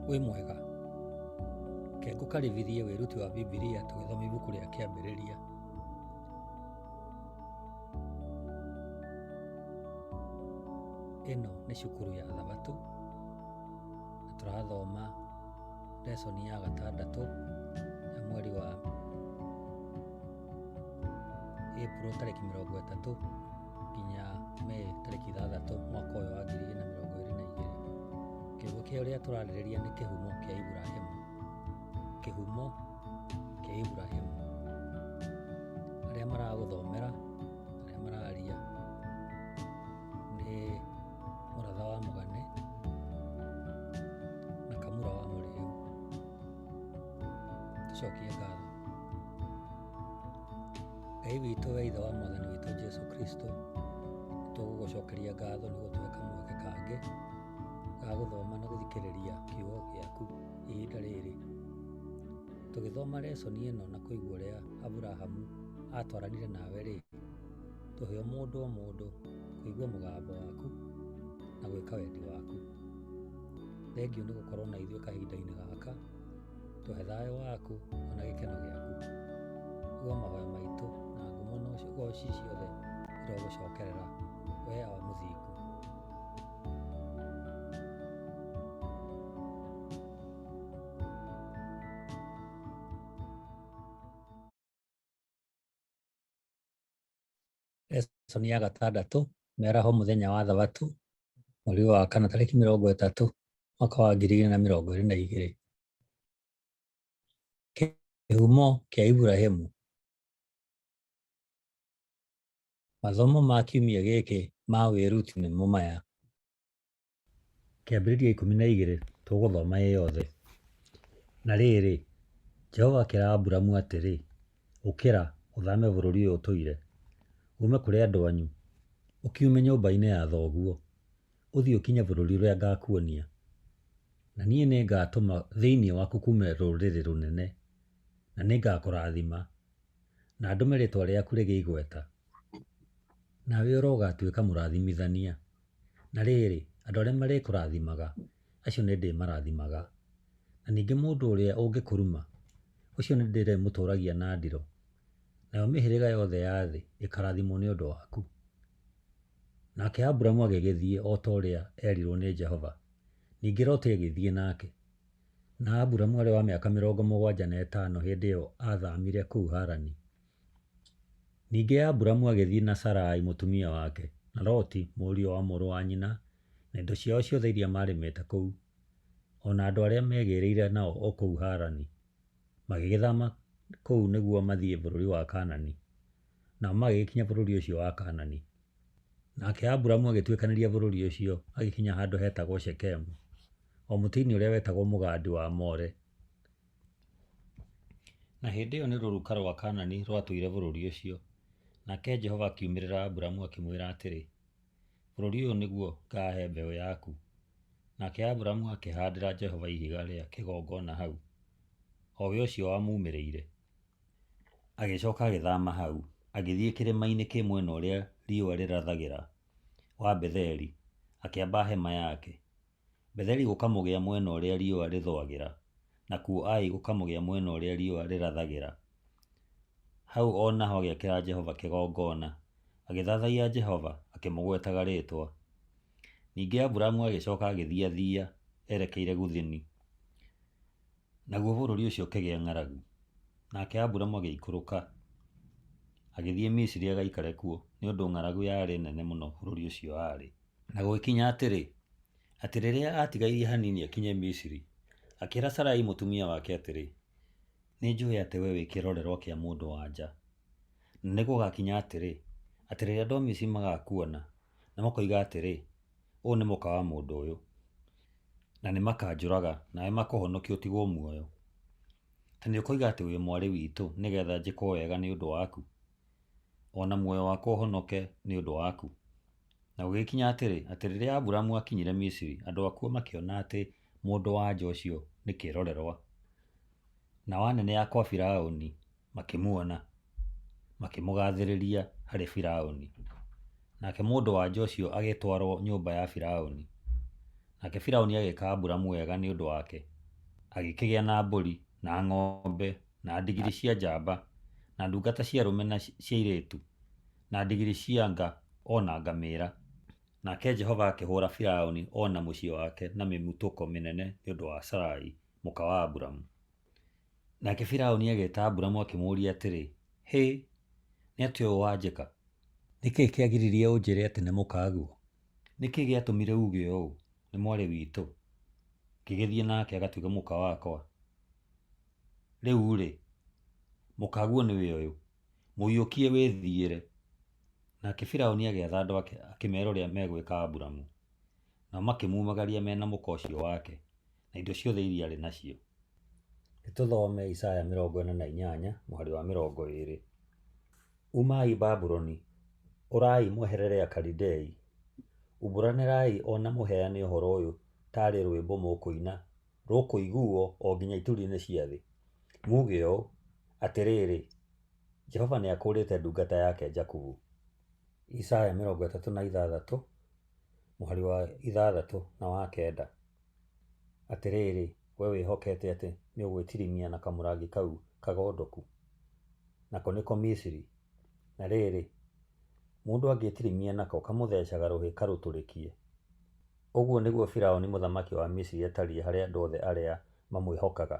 Wĩ mwega? Reke ngũkaribithie wĩruti wa Bibilia tũgĩthoma ibuku rĩa Kĩambĩrĩria. Ĩno nĩ cukuru ya Thabatũ, na tũrathoma lesson ya gatandatũ ya mweri wa April tarĩki 30 nginya May tarĩki 6 mwaka ũyũ wa 2022. Kĩongo kĩa ũrĩa tũrarĩrĩria nĩ kĩhumo kĩa Iburahĩmu. Kĩhumo kĩa Iburahĩmu. Arĩa maragũthomera, arĩa mararia nĩ Mũratha wa Mũgane na Kamura wa Mũrĩu. Tũcokie ngatho. Ngai witũ we Ithe wa Mwathani witũ Jesu Kristo, tũgũgũcokeria ngatho nĩ gũtũhe kamweke kangĩ ga gũthoma na gũthikĩrĩria kiugo gĩaku ihinda rĩrĩ. Tũgĩthoma lesson ĩno na kũigua ũrĩa Aburahamu atwaranire nawe rĩ, tũhe o mũndũ o mũndũ kũigua mũgambo waku na gwĩka wendi waku. Thengiũ nĩ gũkorwo na ithuĩ kahinda-inĩ gaka, tũhe thayũ waku ona gĩkeno gĩaku. Igua mahoya maitũ na ngumo na ũgoci ciothe irogũcokerera we Awa mũthingu. Lesson ya gatandatũ, mĩaraho mũthenya wa Thabatũ, mweri wa kana tarĩki 30 mwaka wa 2022. Kĩhumo kĩa Iburahĩmu. Mathomo ma kiumia gĩkĩ ma wĩruti nĩmo maya. Kĩambĩrĩria 12 tũgũthoma ĩ yothe. Na rĩrĩ, Jehova akĩra Aburamu atĩrĩ, Ũkĩra, ũthame bũrũri ũyũ ũtũire, uume kũrĩ andũ anyu, ũkiume nyũmba-inĩ ya thoguo, ũthiĩ ũkinye bũrũri ũrĩa ngakuonia. Na niĩ nĩngatũma thĩinĩ waku kuume rũrĩrĩ rũnene, na nĩngakũrathima, na ndũme rĩĩtwa rĩaku rĩgĩe igweta, nawe ũrogatuĩka mũrathimithania. Na rĩrĩ, andũ arĩa marĩkũrathimaga, acio nĩndĩmarathimaga, na ningĩ mũndũ ũrĩa ũngĩkũruma, ũcio nĩndĩrĩmũtũũragia na ndirũ, nayo mĩhĩrĩga yothe ya thĩ ĩkarathimwo nĩ ũndũ waku. Nake Aburamu agĩgĩthiĩ o ta ũrĩa erirũo nĩ Jehova, ningĩ Loti agĩthiĩ nake. Na Aburamu aarĩ wa mĩaka 75 hĩndĩ ĩo aathamire kũu Harani. Ningĩ Aburamu agĩthiĩ na Sarai mũtumia wake, na Loti, mũriũ wa mũrũ wa nyina, na indo ciao ciothe iria maarĩmĩte kũu, o na andũ arĩa megĩĩrĩire nao o kũu Harani, magĩgĩthama kũu nĩguo mathiĩ bũrũri wa Kaanani. Nao magĩgĩkinya bũrũri ũcio wa Kaanani. Nake Aburamu agĩtuĩkanĩria bũrũri ũcio, agĩkinya handũ hetagwo Shekemu, o mũtĩ-inĩ ũrĩa wetagwo mũgandi wa More. Na hĩndĩ ĩyo nĩ rũruka rwa Kaanani rwatũire bũrũri ũcio. Nake Jehova akiumĩrĩra Aburamu akĩmwĩra atĩrĩ, Bũrũri ũyũ nĩguo ngaahe mbeũ yaku. Nake Aburamu akĩhaandĩra Jehova ihiga rĩa kĩgongona hau, o we ũcio wamuumĩrĩire. Agĩcoka agĩthama hau, agĩthiĩ kĩrĩma-inĩ kĩ mwena ũrĩa riũa rĩrathagĩra wa Betheli, akĩamba hema yake. Betheli gũkamũgĩa mwena ũrĩa riũa rĩthũagĩra, nakuo Ai gũkamũgĩa mwena ũrĩa riũa rĩrathagĩra. Hau o naho agĩakĩra Jehova kĩgongona, agĩthathaiya Jehova, akĩmũgwetaga rĩĩtwa. Ningĩ Aburamu agĩcoka agĩthiathia erekeire Guthini, naguo bũrũri ũcio ũkĩgĩa ng'aragu. Nake Aburamu agĩikũrũka agĩthiĩ Misiri agaikare kuo, nĩ ũndũ ng'aragu yarĩ nene mũno bũrũri ũcio aarĩ. Na gũgĩkinya atĩrĩ, atĩ rĩrĩa aatigairie hanini akinye Misiri, akĩĩra Sarai mũtumia wake atĩrĩ, Nĩnjũĩ atĩ wee wĩ kĩrorerwa kĩa mũndũ-wa-nja, na nĩgũgakinya atĩrĩ, atĩ rĩrĩa andũ a Misiri magakuona, na makoiga atĩrĩ, Ũyũ nĩ mũka wa mũndũ ũyũ, na nĩmakanjũraga, nawe makũhonokie ũtigwo muoyo. Ta nĩũkoiga atĩ wĩ mwarĩ witũ, nĩ getha njĩkwo wega nĩ ũndũ waku, o na muoyo wakwa ũhonoke nĩ ũndũ waku. Na gũgĩkinya atĩrĩ, atĩ rĩrĩa Aburamu aakinyire Misiri, andũ akuo makĩona atĩ mũndũ-wa-nja ũcio nĩ kĩĩrorerwa. Nao anene a kwa Firauni makĩmuona, makĩmũgathĩrĩria harĩ Firauni. Nake mũndũ-wa-nja ũcio agĩtwarũo nyũmba ya Firauni. Nake Firauni agĩĩka Aburamu wega nĩ ũndũ wake, Agĩkĩgĩa na mbũri, na ng'ombe, na ndigiri cia njamba, na ndungata cia arũme na cia airĩtu, na ndigiri cia nga o na ngamĩra. Nake Jehova akĩhũra Firauni o na mũciĩ wake na mĩmutũko mĩnene nĩ ũndũ wa Sarai, mũka wa Aburamu. Nake Firauni agĩĩta Aburamu akĩmũũria atĩrĩ, Hĩ, nĩ atĩa ũũ wanjĩka? Nĩ kĩ kĩagiririe ũnjĩre atĩ nĩ mũkaguo? Nĩ kĩ gĩatũmire uuge ũũ, Nĩ mwarĩ witũ, ngĩgĩthiĩ nake agatuĩke mũka wakwa? Rĩu-rĩ, mũkaguo nĩwe ũyũ, mũiyũkie wĩthiĩre. Nake Firauni agĩatha andũ ake akĩmera ũrĩa megwĩka Aburamu. Nao makĩmumagaria me na mũka ũcio wake, na indo ciothe iria aarĩ nacio. Nĩ tũthome Isaya 48 mũhari wa 20. Umai Babuloni, ũrai mweherere Akalidei! Umbũranĩrai o na mũheane ũhoro ũyũ ta arĩ rũĩmbo mũkũina rũkũiguwo o nginya ituri-inĩ cia thĩ, muuge ũũ, Atĩrĩrĩ, Jehova nĩakũũrĩte ndungata yake Jakubu. Isaya 36 mũhari wa 6 na wa 9. Atĩrĩrĩ, wee wĩhokete atĩ nĩũgwĩtirimia na kamũrangi kau kagondoku, nako nĩko Misiri, na rĩrĩ, mũndũ angĩĩtirimia nako kamũthecaga rũhĩ karũtũrĩkie. Ũguo nĩguo Firauni mũthamaki wa Misiri atariĩ harĩ andũ othe arĩa mamwĩhokaga.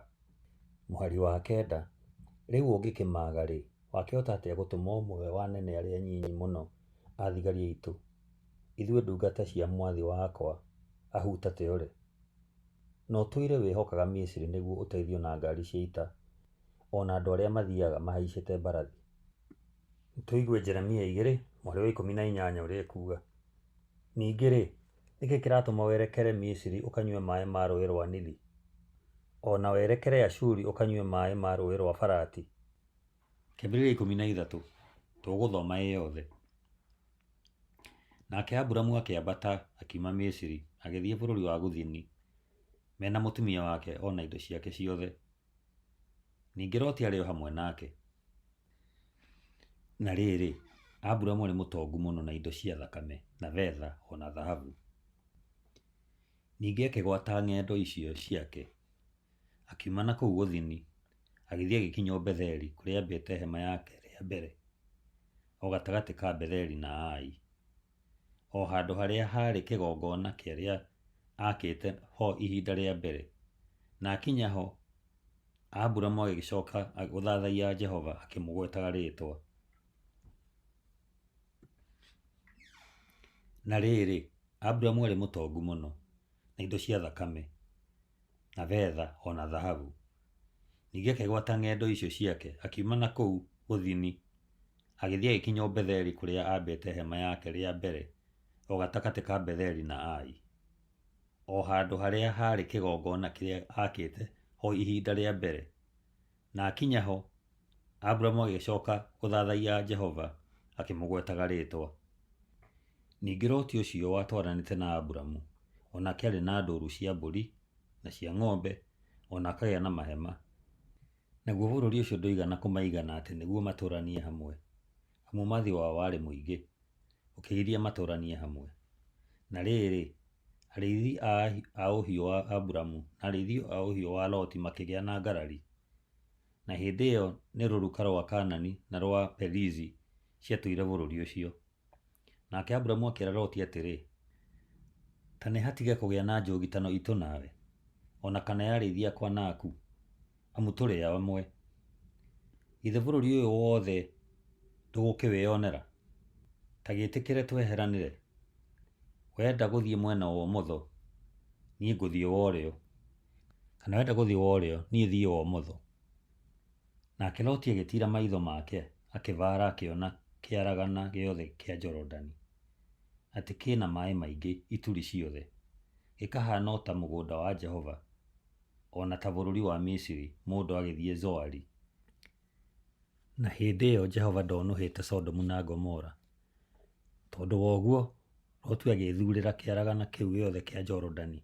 Mũhari wa 9, Rĩu ũngĩkĩmaaga-rĩ, wakĩhota atĩa gũtũma ũmwe wa anene arĩa anyinyi mũno a thigari aitũ, ithuĩ ndungata cia mwathi wakwa, ahutate ore? Na ũtũire wĩhokaga Misiri nĩguo ũteithio na ngari cia ita, o na andũ arĩa mathiaga mahaicĩte mbarathi? Nĩtũigue Jeremia 2, mũhari wa 18 ũrĩa ĩkuuga. Ningĩ-rĩ, nĩ kĩ kĩratũma werekere Misiri ũkanyue maĩ ma rũũĩ rũa Nili, o na werekere Ashuri ũkanyue maĩ ma rũũĩ rũa Farati? Kĩambĩrĩria 13, tũgũthoma ĩ yothe. Nake Aburamu akĩambata akiuma Misiri agĩthiĩ bũrũri wa Gũthini, me na mũtumia wake o na indo ciake ciothe. Ningĩ Loti aarĩ o hamwe nake. Na rĩrĩ, Aburamu aarĩ mũtongu mũno na indo cia thakame, na betha, o na thahabu. Ningĩ akĩgwata ng'endo icio ciake, akiuma na kũu Gũthini, agĩthiĩ agĩkinya o Betheli, kũrĩa aambĩte hema yake rĩa mbere, o gatagatĩ ka Betheli na Ai, o handũ harĩa haarĩ kĩgongona kĩrĩa aakĩte ho ihinda rĩa mbere. Na akinya ho, Aburamu agĩgĩcoka gũthathaiya Jehova akĩmũgwetaga rĩĩtwa. Na rĩrĩ, Aburamu aarĩ mũtongu mũno na indo cia thakame, na betha, o na thahabu. Ningĩ akĩgwata ng'endo icio ciake, akiuma na kũu Gũthini, agĩthiĩ agĩkinya o Betheli kũrĩa aambĩte hema yake rĩa mbere, o gatagatĩ ka Betheli na Ai, o handũ harĩa haarĩ kĩgongona kĩrĩa aakĩte ho ihinda rĩa mbere. Na akinya ho, Aburamu agĩcoka gũthathaiya Jehova akĩmũgwetaga rĩĩtwa. Ningĩ Loti ũcio watwaranĩte na Aburamu, o nake aarĩ na ndũru cia mbũri na cia ng'ombe, o na akagĩa na mahema. Naguo bũrũri ũcio ndũigana kũmaigana atĩ nĩguo matũũranie hamwe, amu ũmathi wao warĩ mũingĩ, ũkĩgiria matũũranie hamwe. Na rĩrĩ, arĩithi a ũhiũ wa Aburamu na arĩithi a ũhiũ wa Loti makĩgĩa na ngarari. Na hĩndĩ ĩyo nĩ rũruka rwa Kaanani na rwa Perizi ciatũire bũrũri ũcio. Nake Aburamu akĩĩra Loti atĩrĩ, Ta nĩhatige kũgĩa na njũgitano iitũ nawe, o na kana ya arĩithi akwa na aku, amu tũrĩ amwe. Githĩ bũrũri ũyũ wothe ndũgũkĩwĩonera? Ta gĩĩtĩkĩre tweheranĩre. Wenda gũthiĩ mwena wa ũmotho, niĩ ngũthiĩ wa ũrĩo, kana wenda gũthiĩ wa ũrĩo, niĩ thiĩ wa ũmotho. Nake Loti agĩtiira maitho make, akĩbaara akĩona kĩaragana gĩothe kĩa Jorodani, atĩ kĩĩ na maĩ maingĩ ituri ciothe, gĩkahaana o ta mũgũnda wa Jehova, o na ta bũrũri wa Misiri, mũndũ agĩthiĩ Zoari. Na hĩndĩ ĩyo Jehova ndonũhĩte Sodomu na Gomora. Tondũ wa ũguo, Loti agĩĩthurĩra kĩaragana kĩu gĩothe kĩa Jorodani.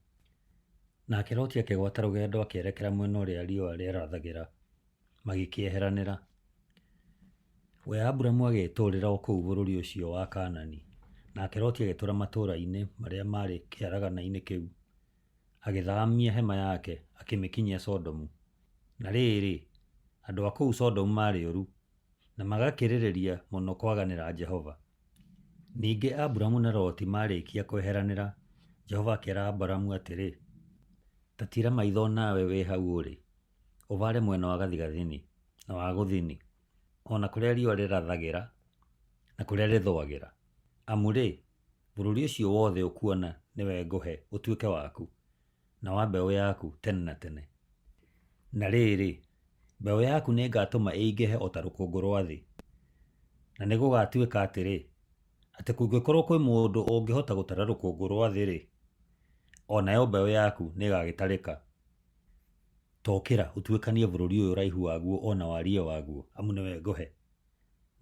Nake Loti akĩgwata rũgendo akĩerekera mwena ũrĩa riũa rĩarathagĩra, magĩkĩeheranĩra. We Aburamu agĩĩtũũrĩra o kũu bũrũri ũcio wa Kaanani, nake Loti agĩtũũra matũũra-inĩ marĩa maarĩ kĩaragana-inĩ kĩu. agĩthaamia hema yake, akĩmĩkinyia Sodomu. Na rĩrĩ, andũ a kũu Sodomu maarĩ oru, na magakĩrĩrĩria mũno kwaganĩra Jehova. Ningĩ Aburamu na Loti maarĩkia kweheranĩra, Jehova akĩĩra Aburamu atĩrĩ, Ta tiira maitho nawe wĩ hau ũrĩ, ũbaare mwena wa gathigathini, na wa gũthini, o na kũrĩa riũa rĩrathagĩra, na kũrĩa rĩthũagĩra. Amu-rĩ, bũrũri ũcio wothe ũkuona nĩwe ngũhe ũtuĩke waku, na wa mbeũ yaku tene na tene. Na rĩrĩ, mbeũ yaku nĩngatũma ĩingĩhe o ta rũkũngũ rũa thĩ, na nĩgũgatuĩka atĩrĩ, atĩ kũngĩkorũo kwĩ mũndũ ũngĩhota gũtara rũkũngũ rũa thĩ-rĩ, o nayo mbeũ yaku nĩĩgagĩtarĩka. Ta ũkĩra, ũtuĩkanie bũrũri ũyũ ũraihu waguo o na wariĩ waguo, amu nĩwe ngũhe.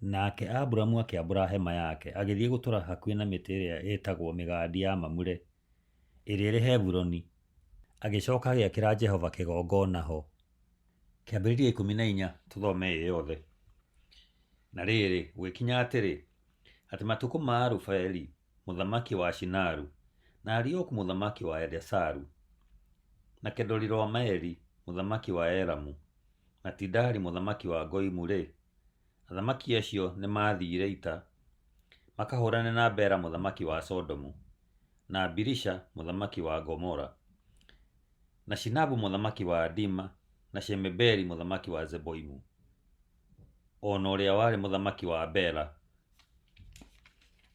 Nake Aburamu akĩambũra hema yake, agĩthiĩ gũtũũra hakuhĩ na mĩtĩ ĩrĩa ĩĩtagwo mĩgandi ya Mamure, ĩrĩa ĩrĩ Hebironi, agĩcoka agĩakĩra Jehova kĩgongona ho. Kĩambĩrĩria 14, tũthome ĩ yothe. Na rĩrĩ, gũgĩkinya atĩrĩ, atĩ matukũ ma Arufeli mũthamaki wa Shinaru, na Arioku mũthamaki wa Eleasaru, na Kedorilaomeri mũthamaki wa Elamu, na Tidali mũthamaki wa Goimu-rĩ, athamaki acio nĩmaathiire ita makahũrane na Bera mũthamaki wa Sodomu, na Birisha mũthamaki wa Gomora, na Shinabu mũthamaki wa Adima, na Shemeberi mũthamaki wa Zeboimu, o na ũrĩa warĩ mũthamaki wa Bela,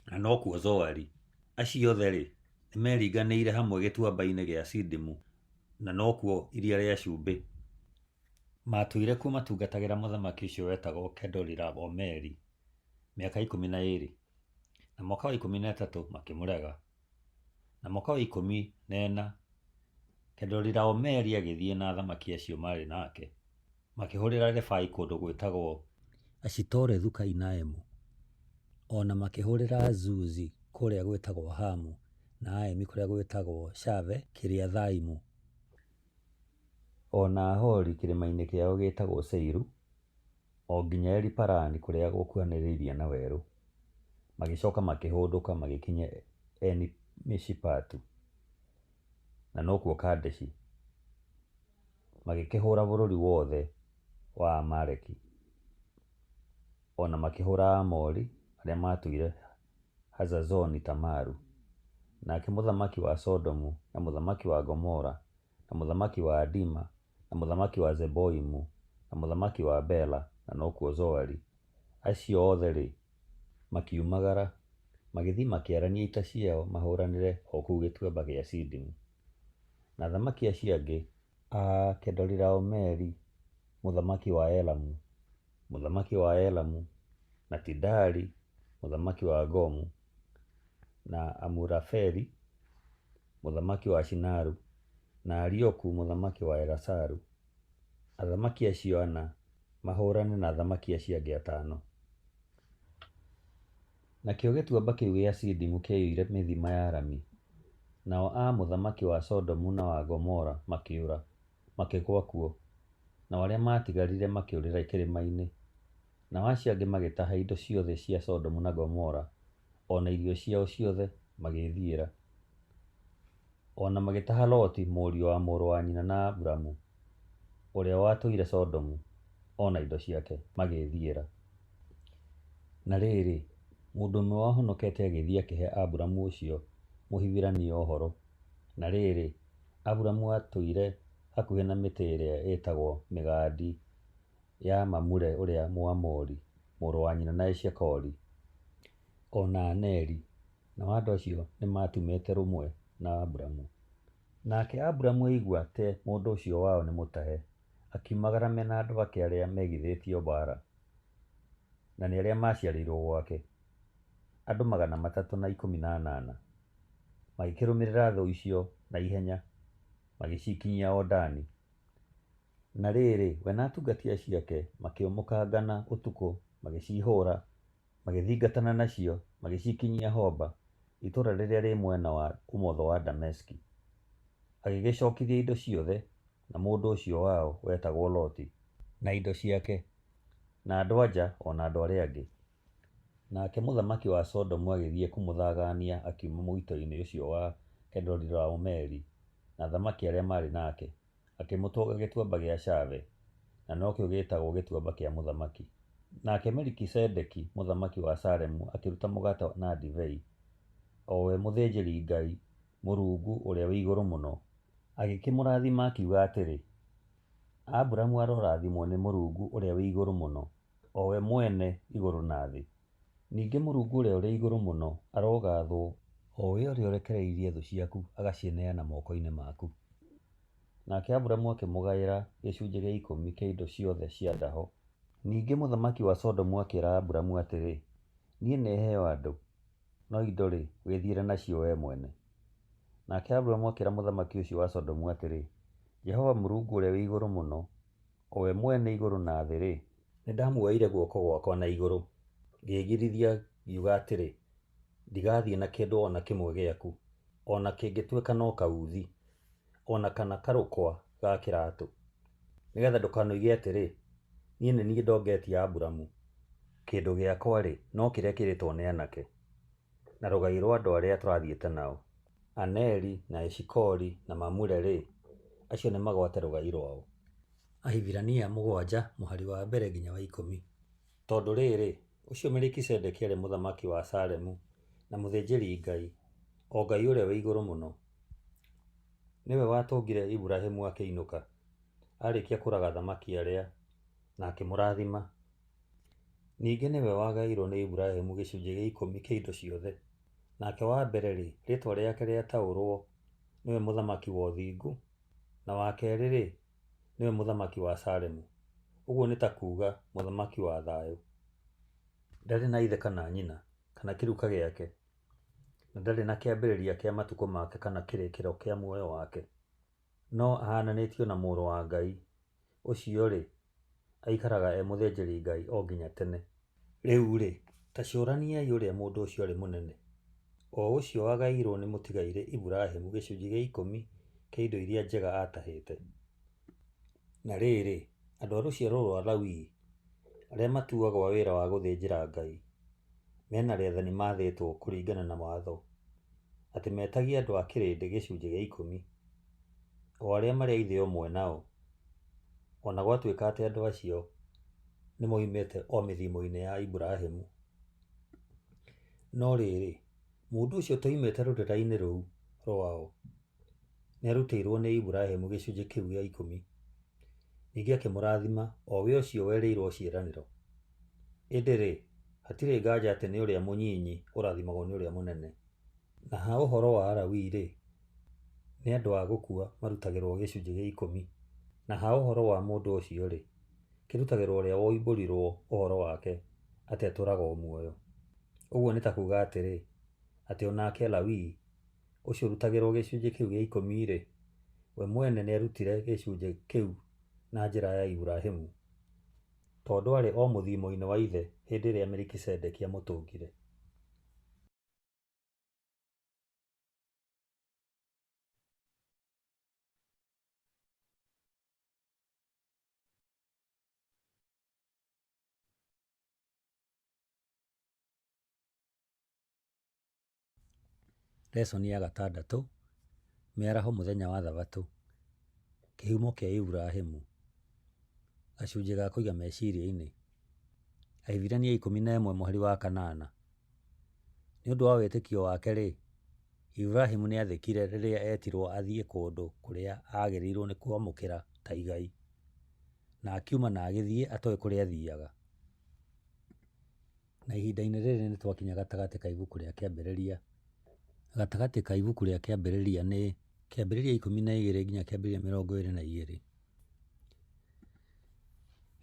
na nokuo Zoari. Acio othe-rĩ, nĩmeringanĩire hamwe gĩtuamba-inĩ gĩa Sidimu, na nokuo Iria rĩa Cumbĩ. Maatũire kuo matungatagĩra mũthamaki ũcio wetagwo Kedorilaomeri mĩaka 12, na mwaka wa 13 makĩmũrega. Na mwaka wa 14 Kedorilaomeri agĩthiĩ na athamaki acio maarĩ nake, makĩhũrĩra Refai kũndũ gwĩtagwo Ashitorethu-Kainaimu, o na makĩhũrĩra Zuzi kũrĩa gwĩtagwo Hamu, na Aemi kũrĩa gwĩtagwo Shave-Kiriathaimu. O na Ahori kĩrĩma-inĩ kĩao gĩĩtagwo Seiru, o nginya Eli-Parani kũrĩa gũkuhanĩrĩirie na werũ. Magĩcoka makĩhũndũka magĩkinya Eni-Mishipatu, na nokuo Kadeshi, magĩkĩhũra bũrũri wothe wa Aamaleki, o na makĩhũra Aamori arĩa maatũire Hazazoni-Tamaru. Nake mũthamaki wa Sodomu, na mũthamaki wa Gomora, na mũthamaki wa Adima, na mũthamaki wa Zeboimu, na mũthamaki wa Bela, na nokuo Zoari, acio othe-rĩ, makiumagara, magĩthiĩ makĩarania ita ciao mahũranĩre o kũu gĩtuamba gĩa Sidimu. Na athamaki acio angĩ a Kedorilaomeri mũthamaki wa Elamu, mũthamaki wa Elamu, na Tidali mũthamaki wa Gomu, na Amurafeli mũthamaki wa Shinaru, na Arioku mũthamaki wa Elasaru, athamaki acio ana mahũrane na athamaki acio angĩ atano. Nakĩo gĩtuamba kĩu gĩa Sidimu kĩaiyũire mĩthima ya rami, nao a mũthamaki wa Sodomu na wa Gomora makĩũra, makĩgũa kuo, nao arĩa maatigarire makĩũrĩra kĩrĩma-inĩ. Nao acio angĩ magĩtaha indo ciothe cia Sodomu na Gomora, o na irio ciao ciothe, magĩĩthiĩra. O na magĩtaha Loti, mũriũ wa mũrũ wa nyina na Aburamu, ũrĩa watũire Sodomu, o na indo ciake, magĩĩthiĩra. Na rĩrĩ, mũndũ ũmwe wahonokete agĩthiĩ akĩhe Aburamu ũcio Mũhibirania ũhoro. Na rĩrĩ, Aburamu aatũire hakuhĩ na mĩtĩ ĩrĩa ĩĩtagwo mĩgandi ya Mamure ũrĩa Mũamori, mũrũ wa nyina na Eshikoli, o na Aneri, nao andũ acio nĩmatumĩte rũmwe na Aburamu. Nake Aburamu aaigua atĩ mũndũ ũcio wao nĩ mũtahe, akiumagara me na andũ ake arĩa meigithĩtio mbaara, na nĩ arĩa maaciarĩirũo gwake, andũ 318, magĩkĩrũmĩrĩra thũ icio na ihenya, magĩcikinyia o Dani. Na rĩrĩ, we na atungati acio ake makĩũmũkangana ũtukũ, magĩcihũra, magĩthingatana nacio, magĩcikinyia Hoba, itũũra rĩrĩa rĩĩ mwena wa ũmotho wa Dameski. Agĩgĩcokithia indo ciothe, na mũndũ ũcio wao wetagwo Loti, na indo ciake, na andũ-a-nja o na andũ arĩa angĩ. Nake mũthamaki wa Sodomu agĩthiĩ kũmũthagania akiuma mwĩto-inĩ ũcio wa Kedorilaomeri, na athamaki arĩa maarĩ nake, akĩmũtũnga gĩtuamba gĩa Shave, na nokĩo gĩĩtagwo Gĩtuamba kĩa Mũthamaki. Nake Melikisedeki mũthamaki wa Salemu akĩruta mũgate na ndibei, o we mũthĩnjĩri-Ngai Mũrungu Ũrĩa-wĩ-Igũrũ-Mũno. Agĩkĩmũrathima, akiuga atĩrĩ, Aburamu arorathimwo nĩ Mũrungu Ũrĩa-wĩ-Igũrũ-Mũno, o we mwene igũrũ na thĩ. Ningĩ Mũrungu Ũrĩa-ũrĩ-Igũrũ-Mũno arogathwo, o we ũrĩa ũrekereirie thũ ciaku agacineana moko-inĩ maku. Nake Aburamu akĩmũgaĩra gĩcunjĩ gĩa ikũmi kĩa indo ciothe cia ndaho. Ningĩ mũthamaki wa Sodomu akĩĩra Aburamu atĩrĩ, Niĩ nĩ'heo andũ, no indo-rĩ, wĩthiĩre nacio wee mwene. Nake Aburamu akĩĩra mũthamaki ũcio wa Sodomu atĩrĩ, Jehova Mũrungu Ũrĩa-wĩ-Igũrũ-Mũno, o we mwene igũrũ na thĩ-rĩ, Nĩndamuoeire guoko gwakwa na igũrũ, ngĩĩgirithia ngiuga atĩrĩ, Ndigathiĩ na kĩndũ o na kĩmwe gĩaku, o na kĩngĩtuĩka no kauthi, o na kana karũkwa ga kĩratũ, nĩ getha ndũkanoige atĩrĩ, Niĩ nĩ niĩ ndongetie Aburamu. Kĩndũ gĩakwa-rĩ, no kĩrĩa kĩĩrĩtwo nĩ aanake, na rũgai rũa andũ arĩa tũrathiĩte nao. Aneri, na Eshikoli, na Mamure-rĩ, acio nĩmagwate rũgai rũao. Ahibirania mũgwanja mũhari wa mbere nginya wa ikũmi. Tondũ rĩrĩ, ũcio Melikisedeki aarĩ mũthamaki wa Salemu, na mũthĩnjĩri-Ngai, o Ngai Ũrĩa-wĩ-Igũrũ-Mũno. Nĩwe watũngire Iburahimu akĩinũka, aarĩkia kũũraga athamaki arĩa, na akĩmũrathima. Ningĩ nĩwe wagaĩirũo nĩ Iburahimu gĩcunjĩ gĩa ikũmi kĩa indo ciothe. Nake wa mbere-rĩ, rĩĩtwa rĩake rĩataũrũo, nĩwe mũthamaki wa ũthingu, na wa kerĩ-rĩ, nĩwe mũthamaki wa Salemu, ũguo nĩ ta kuuga mũthamaki wa thayũ. Ndarĩ na ithe kana nyina, kana kĩruka gĩake, na ndarĩ na kĩambĩrĩria kĩa matukũ make kana kĩrĩkĩro kĩa muoyo wake, no ahaananĩtio na Mũrũ wa Ngai, ũcio-rĩ, aikaraga e mũthĩnjĩri-Ngai o nginya tene. Rĩu-rĩ, ta cũraniai ũrĩa mũndũ ũcio arĩ mũnene, o ũcio wagaĩirũo nĩ mũtigairĩ Iburahimu gĩcunjĩ gĩa ikũmi kĩa indo iria njega aatahĩte. Na rĩrĩ, andũ a rũciaro rũa Lawii, arĩa matuagwo a wĩra wa gũthĩnjĩra Ngai, me na rĩathani maathĩtwo kũringana na watho, atĩ metagie andũ a kĩrĩndĩ gĩcunjĩ gĩa ikũmi, o arĩa marĩ a ithe ũmwe nao, o na gwatuĩka atĩ andũ acio nĩmoimĩte o mĩthimo-inĩ ya Iburahimu. No rĩrĩ, mũndũ ũcio ũtoimĩte rũrĩra-inĩ rũu rũao, nĩarutĩirũo nĩ Iburahimu gĩcunjĩ kĩu gĩa ikũmi, ningĩ akĩmũrathima, o we ũcio werĩirũo ciĩranĩro. Ĩndĩ-rĩ, hatirĩ nganja atĩ nĩ ũrĩa mũnyinyi ũrathimagwo nĩ ũrĩa mũnene. Na ha ũhoro wa Alawii-rĩ, nĩ andũ a gũkua marutagĩrũo gĩcunjĩ gĩa ikũmi, na ha ũhoro wa mũndũ ũcio-rĩ, kĩrutagĩrũo ũrĩa woimbũrirũo ũhoro wake atĩ atũũraga o muoyo. Ũguo nĩ ta kuuga atĩrĩ, atĩ o nake Lawii, ũcio ũrutagĩrũo gĩcunjĩ kĩu gĩa ikũmi-rĩ, we mwene nĩaarutire gĩcunjĩ kĩu na njĩra ya Iburahimu, tondũ aarĩ o mũthimo-inĩ wa ithe hĩndĩ ĩrĩa Melikisedeki aamũtũngire. Lesson ya gatandatũ, Mĩaraho mũthenya wa Thabatũ, Kĩhumo kĩa Iburahĩmu, Gacunjĩ ga kũiga meciria-inĩ, Ahibirania 11 mũhari wa kanana. Nĩ ũndũ wa wĩtĩkio wake-rĩ, Iburahĩmu nĩathĩkire rĩrĩa eetirwo athiĩ kũndũ kũrĩa aagĩrĩirwo nĩ kwamũkĩra ta igai, na akiuma na agĩthiĩ atoĩ kũrĩa aathiiaga. Na ihinda-inĩ rĩrĩ nĩ twakinya gatagatĩ ka ibuku rĩa Kĩambĩrĩria. Gatagatĩ ka ibuku rĩa Kĩambĩrĩria nĩ Kĩambĩrĩria 12 nginya Kĩambĩrĩria 22.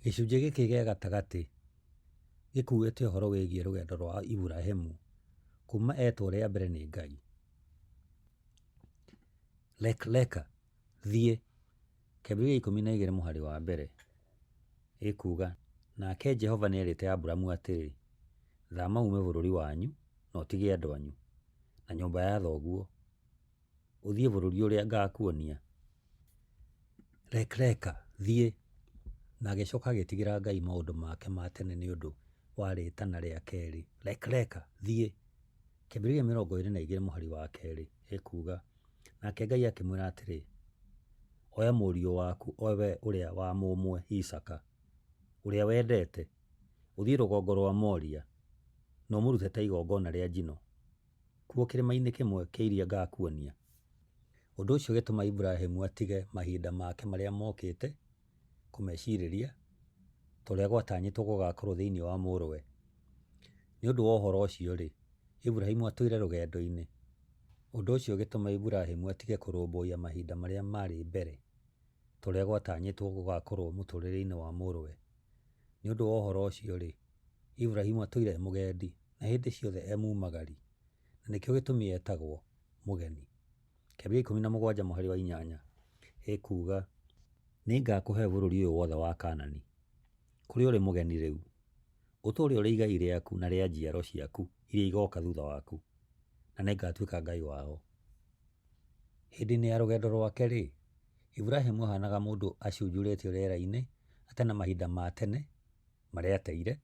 Gĩcunjĩ gĩkĩ gĩa gatagatĩ gĩkuuĩte ũhoro wĩgiĩ rũgendo rwa Iburahimu kuuma etwo rĩa mbere nĩ Ngai. Lek Leka, Thiĩ, Kĩambĩrĩria 12 mũhari wa mbere, ĩkuuga, Nake Jehova nĩerĩte Aburamu atĩrĩ, Thama uume bũrũri wanyu, na ũtige andũ anyu, na nyũmba ya thoguo, ũthiĩ bũrũri ũrĩa ngakuonia. Lek Leka, Thiĩ, na agĩcoka agĩtigĩra Ngai maũndũ make ma tene nĩ ũndũ wa rĩĩtana rĩa kerĩ, Lek Leka, Thiĩ. Kĩambĩrĩria 22 mũhari wa kerĩ, ĩkuuga, Nake Ngai akĩmwĩra atĩrĩ, Oya mũriũ waku, o we ũrĩa wa mũmwe, Isaaka, ũrĩa wendete, ũthiĩ rũgongo rwa Moria, na ũmũrute ta igongona rĩa njino, kuo kĩrĩma-inĩ kĩmwe kĩa iria ngakuonia. Ũndũ ũcio ũgĩtũma Iburahimu atige mahinda make marĩa mokĩte kũmecirĩria, ta ũrĩa gwatanyĩtwo gũgakorũo thĩinĩ wa mũrũwe. Nĩ ũndũ wa ũhoro ũcio-rĩ, Iburahimu atũire rũgendo-inĩ. Ũndũ ũcio ũgĩtũma Iburahimu atige kũrũmbũiya mahinda marĩa marĩ mbere, ta ũrĩa gwatanyĩtwo gũgakorũo mũtũũrĩre-inĩ wa mũrũwe. Nĩ ũndũ wa ũhoro ũcio-rĩ, Iburahimu atũire e mũgendi, na hĩndĩ ciothe e mumagari, na nĩkĩo gĩtũmi etagwo mũgeni. Kĩambĩrĩria 17 mũhari wa 8 ĩkuuga, Nĩngakũhe bũrũri ũyũ wothe wa Kaanani, kũrĩa ũrĩ mũgeni rĩu, ũtũũre ũrĩ igai rĩaku na rĩa njiaro ciaku iria igooka thutha waku, na nĩngatuĩka Ngai wao. Hĩndĩ-inĩ ya rũgendo rwake-rĩ, Iburahimu ahaanaga mũndũ acunjurĩtio rĩera-inĩ, atarĩ na mahinda ma tene marĩa ateire,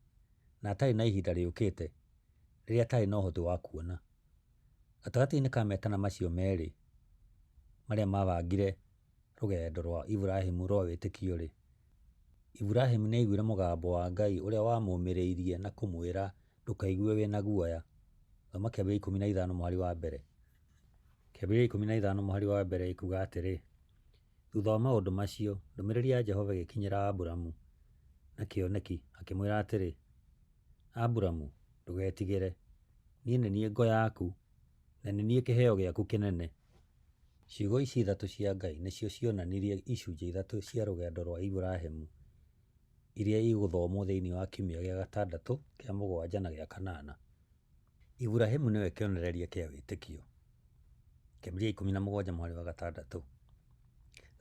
na atarĩ na ihinda rĩũkĩte rĩrĩa atarĩ na ũhoti wa kuona. Gatagatĩ-inĩ ka metana macio merĩ marĩa mabangire rũgendo rwa Iburahimu rwa wĩtĩkio-rĩ, Iburahimu nĩ aiguire mũgambo wa Ngai ũrĩa wamũmĩrĩirie na kũmwĩra ndũkaigue wĩ na guoya. Thoma Kĩambĩrĩria 15 mũhari wa mbere. Kĩambĩrĩria 15 mũhari wa mbere ĩkuuga atĩrĩ, Thutha wa maũndũ macio, ndũmĩrĩri ya Jehova ĩgĩkinyĩra Aburamu na kĩoneki, akĩmwĩra atĩrĩ, Aburamu, ndũgetigĩre, niĩ nĩ niĩ ngo yaku, na nĩ niĩ kĩheo gĩaku kĩnene. Ciugo ici ithatũ cia Ngai nĩcio cionanirie icunjĩ ithatũ cia rũgendo rwa Iburahimu iria igũthomwo thĩinĩ wa kiumia gĩa gatandatũ, kĩa mũgwanja na gĩa kanana. Iburahimu nĩwe kĩonereria kĩa wĩtĩkio. Kĩambĩrĩria 17 mũhari wa gatandatũ.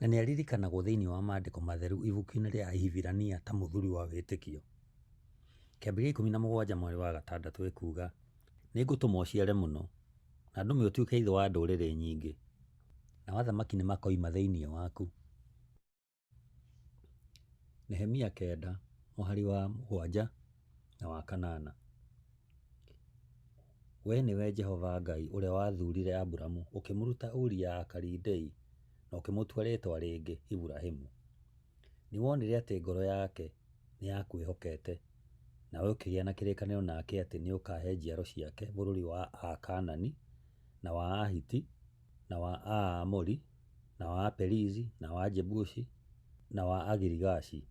Na nĩ aririkanagwo thĩinĩ wa Maandĩko Matheru ibuku-inĩ rĩa Ahibirania ta mũthuri wa wĩtĩkio. Kĩambĩrĩria 17 mũhari wa gatandatũ ĩkuuga, Nĩngũtũma ũciare mũno, na ndũme ũtuĩke ithe wa ndũrĩrĩ nyingĩ, nao athamaki nĩmakoima thĩinĩ waku. Nehemia 9 mũhari wa 7 na wa 8. Wee nĩwe Jehova Ngai ũrĩa wathuurire Aburamu ũkĩmũruta Uri ya Akalidei na ũkĩmũtua rĩĩtwa rĩngĩ Iburahimu. Nĩwonire atĩ ngoro yake nĩyakwĩhokete, nawe ũkĩgĩa na kĩrĩkanĩro nake atĩ nĩũkahe njiaro ciake bũrũri wa Akaanani, na wa Ahiti, na wa Aamori, na wa Aperizi, na wa Ajebusi, na wa Agirigashi.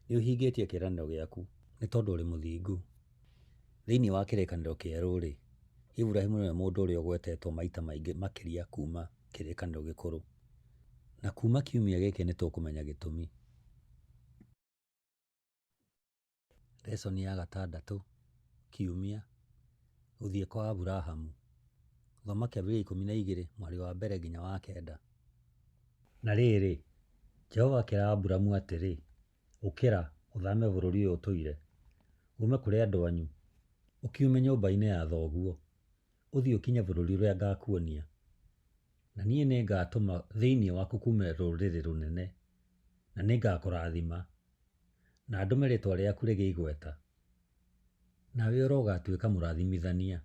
Nĩũhingĩtie kĩĩranĩro gĩaku, nĩ tondũ ũrĩ mũthingu. Thĩinĩ wa Kĩrĩkanĩro Kĩerũ-rĩ, Iburahimu nĩwe mũndũ ũrĩa ũgwetetwo maita maingĩ makĩria kuuma Kĩrĩkanĩro Gĩkũrũ. Na kuuma kiumia gĩkĩ nĩ tũkũmenya gĩtũmi. Lesson ya gatandatũ, Kiumia, Gũthiĩ kwa Aburahamu. Thoma Kĩambĩrĩria 12 mũhari wa mbere nginya wa kenda. Na rĩrĩ, Jehova akĩĩra Aburamu atĩrĩ, Ũkĩra, ũthame bũrũri ũyũ ũtũire, uume kũrĩ andũ anyu, ũkiume nyũmba-inĩ ya thoguo, ũthiĩ ũkinye bũrũri ũrĩa ngakuonia. Na niĩ nĩngatũma thĩinĩ waku kuume rũrĩrĩ rũnene, na nĩngakũrathima, na ndũme rĩĩtwa rĩaku rĩgĩe igweta, nawe ũrogatuĩka mũrathimithania.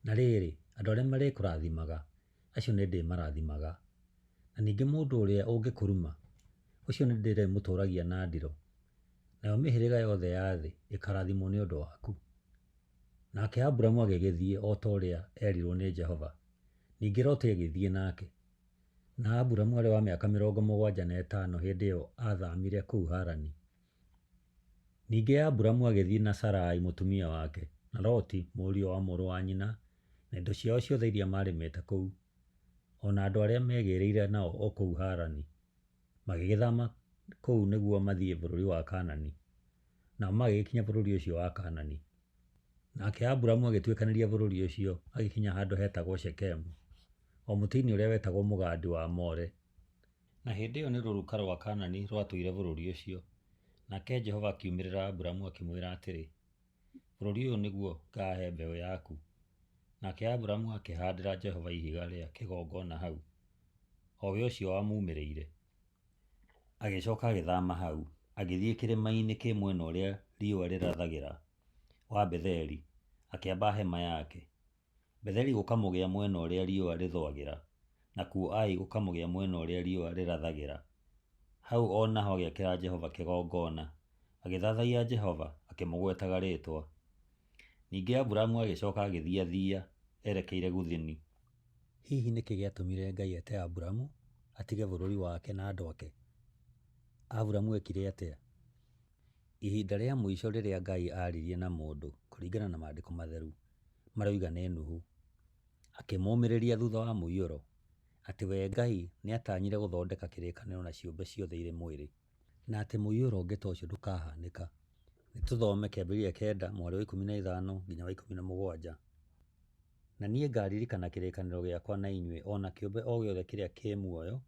Na rĩrĩ, andũ arĩa marĩkũrathimaga, acio nĩndĩmarathimaga, na ningĩ mũndũ ũrĩa ũngĩkũruma, ũcio nĩndĩrĩmũtũũragia na ndirũ, nayo mĩhĩrĩga yothe ya thĩ ĩkarathimwo nĩ ũndũ waku. Nake Aburamu agĩgĩthiĩ o ta ũrĩa erirũo nĩ Jehova, ningĩ Loti agĩthiĩ nake. Na Aburamu aarĩ wa mĩaka 75 hĩndĩ ĩyo aathamire kũu Harani. Ningĩ Aburamu agĩthiĩ na Sarai mũtumia wake, na Loti mũriũ wa mũrũ wa nyina, na indo ciao ciothe iria maarĩmĩte kũu, o na andũ arĩa meegĩrĩire nao o kũu Harani, magĩgĩthama kũu nĩguo mathiĩ bũrũri wa Kaanani. Nao magĩgĩkinya bũrũri ũcio wa Kaanani. Nake Aburamu agĩtuĩkanĩria bũrũri ũcio, agĩkinya handũ hetagwo Shekemu, o mũtĩ-inĩ ũrĩa wetagwo mũgandi wa More. Na hĩndĩ ĩyo nĩ rũruka rwa Kaanani rwatũire bũrũri ũcio. Nake Jehova akiumĩrĩra Aburamu akĩmwĩra atĩrĩ, Bũrũri ũyũ nĩguo ngaahe mbeũ yaku. Nake Aburamu akĩhaandĩra Jehova ihiga rĩa kĩgongona hau, o we ũcio wamuumĩrĩire. Agĩcoka agĩthama hau, agĩthiĩ kĩrĩma-inĩ kĩ mwena ũrĩa riũa rĩrathagĩra wa Betheli, akĩamba hema yake. Betheli gũkamũgĩa mwena ũrĩa riũa rĩthũagĩra, nakuo Ai gũkamũgĩa mwena ũrĩa riũa rĩrathagĩra. Hau o naho agĩakĩra Jehova kĩgongona, agĩthathaiya Jehova, akĩmũgwetaga rĩĩtwa. Ningĩ Aburamu agĩcoka agĩthiathia erekeire Gũthini. Hihi nĩkĩ gĩatũmire Ngai ete Aburamu atige bũrũri wake na andũ ake? Aburamu eekire atĩa? Ihinda rĩa mũico rĩrĩa Ngai aaririe na mũndũ kũringana na maandĩko matheru maroiga nĩ Nuhu. Akĩmũmĩrĩria thutha wa mũiyũro atĩ we Ngai nĩatanyire gũthondeka kĩrĩkanĩro na ciũmbe ciothe irĩ mwĩrĩ. Na atĩ mũiyũro ũngĩ ta ũcio ndũkahanĩka. Nĩ tũthome Kĩambĩrĩria 9 mũhari wa 15 nginya wa 17. Na niĩ ngaaririkana kĩrĩkanĩro gĩakwa na inyuĩ o na kĩũmbe o gĩothe kĩrĩa kĩĩ muoyo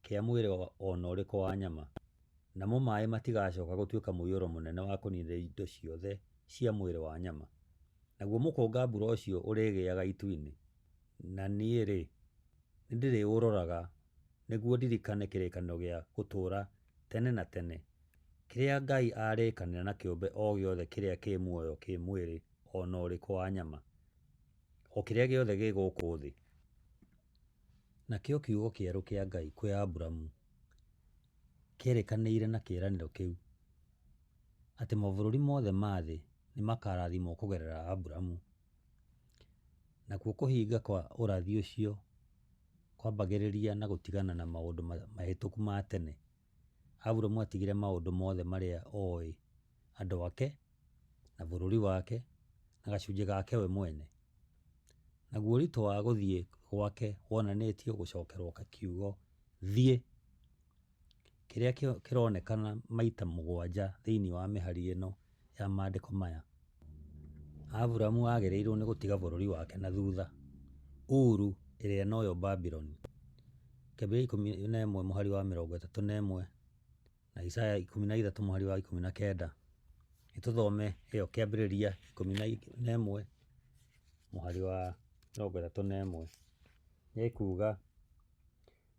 kĩa mwĩrĩ o na ũrĩkũ wa nyama, namo maĩ matigacooka gũtuĩka mũiyũro mũnene wa kũniina indo ciothe cia mwĩrĩ wa nyama. Naguo mũkũnga-mbura ũcio ũrĩgĩaga itu-inĩ, na niĩ-rĩ, nĩndĩrĩũroraga, nĩguo ndirikane kĩrĩkanĩro gĩa gũtũũra tene na tene, kĩrĩa Ngai aarĩkanĩra na kĩũmbe o gĩothe kĩrĩa kĩĩ muoyo kĩa mwĩrĩ o na ũrĩkũ wa nyama, o kĩrĩa gĩothe gĩ gũkũ thĩ. Nakĩo kiugo kĩerũ kĩa Ngai kwĩ Aburamu kĩerĩkanĩire na kĩĩranĩro kĩu, atĩ mabũrũri mothe ma thĩ nĩmakarathimwo kũgerera Aburamu. Nakuo kũhinga kwa ũrathi ũcio kwambagĩrĩria na gũtigana na maũndũ mahĩtũku ma tene. Aburamu atigire maũndũ mothe marĩa oĩ, andũ ake, na bũrũri wake, na gacunjĩ gake we mwene. Naguo ũritũ wa gũthiĩ gwake wonanĩtio gũcokerwo kiugo thiĩ, kĩrĩa kĩronekana maita 7 thĩinĩ wa mĩhari ĩno ya maandĩko maya. Aburamu aagĩrĩirwo nĩ gũtiga bũrũri wake na thutha, Uru ĩrĩa noyo Babuloni. Kĩambĩrĩria 11 mũhari wa 31 na Isaya 13 mũhari wa 19. Nĩ tũthome ĩyo Kĩambĩrĩria 11 mũhari wa 31. Ĩkuuga,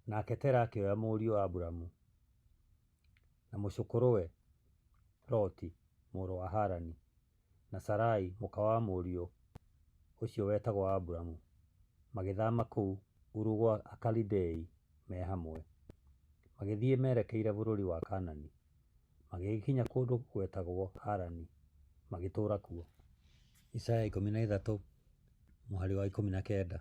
nake Tera akĩoya mũriũ Aburamu, na mũcũkũrũwe Loti mũrũ wa Harani, na Sarai mũka wa mũriũ ũcio wetagwo Aburamu, magĩthama kũu Uru gwa Akalidei me hamwe, magĩthiĩ merekeire bũrũri wa Kaanani, magĩgĩkinya kũndũ gwetagwo Harani, magĩtũũra kuo. Isaya 13 mũhari wa 19.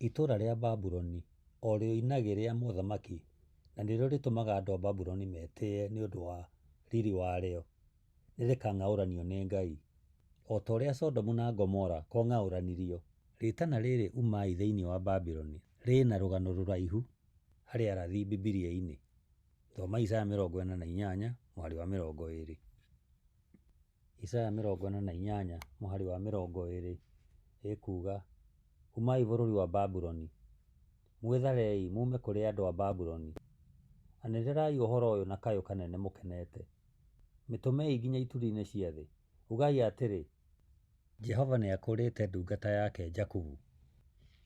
Itũũra rĩa Babuloni, o rĩo inagĩ rĩa mothamaki, na nĩrĩo rĩtũmaga andũ a Babuloni metĩĩe nĩ ũndũ wa riiri warĩo, nĩrĩkang'aũranio nĩ Ngai, o ta ũrĩa Sodomu na Gomora kwang'aũranirio. Rĩĩtana rĩrĩ umai thĩinĩ wa Babuloni rĩna rũgano rũraihu harĩ arathi Bibilia-inĩ. Thoma Isaya 48 mũhari wa 20. Isaya 48 mũhari wa 20 ĩkuuga, Umai bũrũri wa Babuloni, mwĩtharei muume kũrĩ andũ a Babuloni. Anĩrĩrai ũhoro ũyũ na kayũ kanene mũkenete, mĩtũmei nginya ituri-inĩ cia thĩ. Ugai atĩrĩ, Jehova nĩakũũrĩte ndungata yake Jakubu.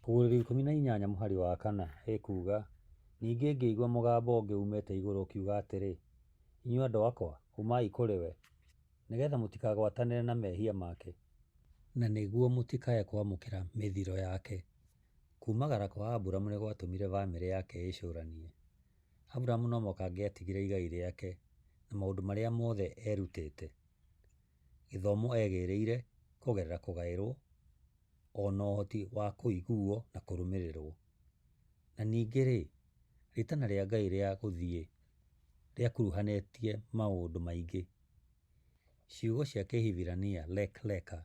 Kũguũrĩrio 18 mũhari wa 4 ĩkuuga, Ningĩ ngĩigua mũgambo ũngĩ uumĩte igũrũ ũkiuga atĩrĩ, Inyuĩ andũ akwa, umai kũrĩ we, nĩgeetha mũtikagwatanĩre na mehia make, na nĩguo mũtikae kwamũkĩra mĩthiro yake. Kuumagara kwa Aburamu nĩ gwatũmire famĩlĩ yake ĩcũranie. Aburamu no mũhaka angĩatigire igai rĩake na maũndũ marĩa mothe eerutĩte, gĩthomo egĩrĩire kũgerera kũgaĩrũo, o na ũhoti wa kũiguo na kũrũmĩrĩrũo. Na ningĩ-rĩ, rĩĩtana rĩa Ngai rĩa gũthiĩ rĩakuruhanĩtie maũndũ maingĩ. Ciugo cia Kĩhibirania lek leka,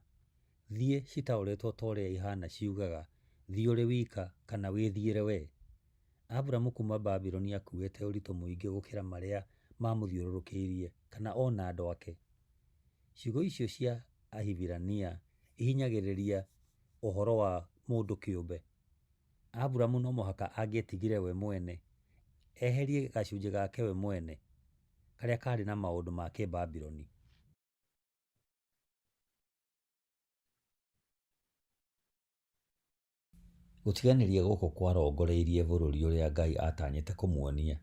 thiĩ, citaũrĩtwo ta ũrĩa ihaana ciugaga thiĩ ũrĩ wika kana wĩthiĩre wee. Aburamu kuuma Babuloni aakuĩte ũritũ mũingĩ gũkĩra marĩa maamũthiũrũrũkĩirie kana o na andũ ake. Ciugo icio cia Ahibirania ihinyagĩrĩria ũhoro wa mũndũ kĩũmbe. Aburamu no mũhaka angĩetigire we mwene, eherie gacunjĩ gake we mwene karĩa kaarĩ na maũndũ ma Kĩbabuloni. Gũtiganĩria gũkũ kwarongoreirie bũrũri ũrĩa Ngai aatanyĩte kũmuonia.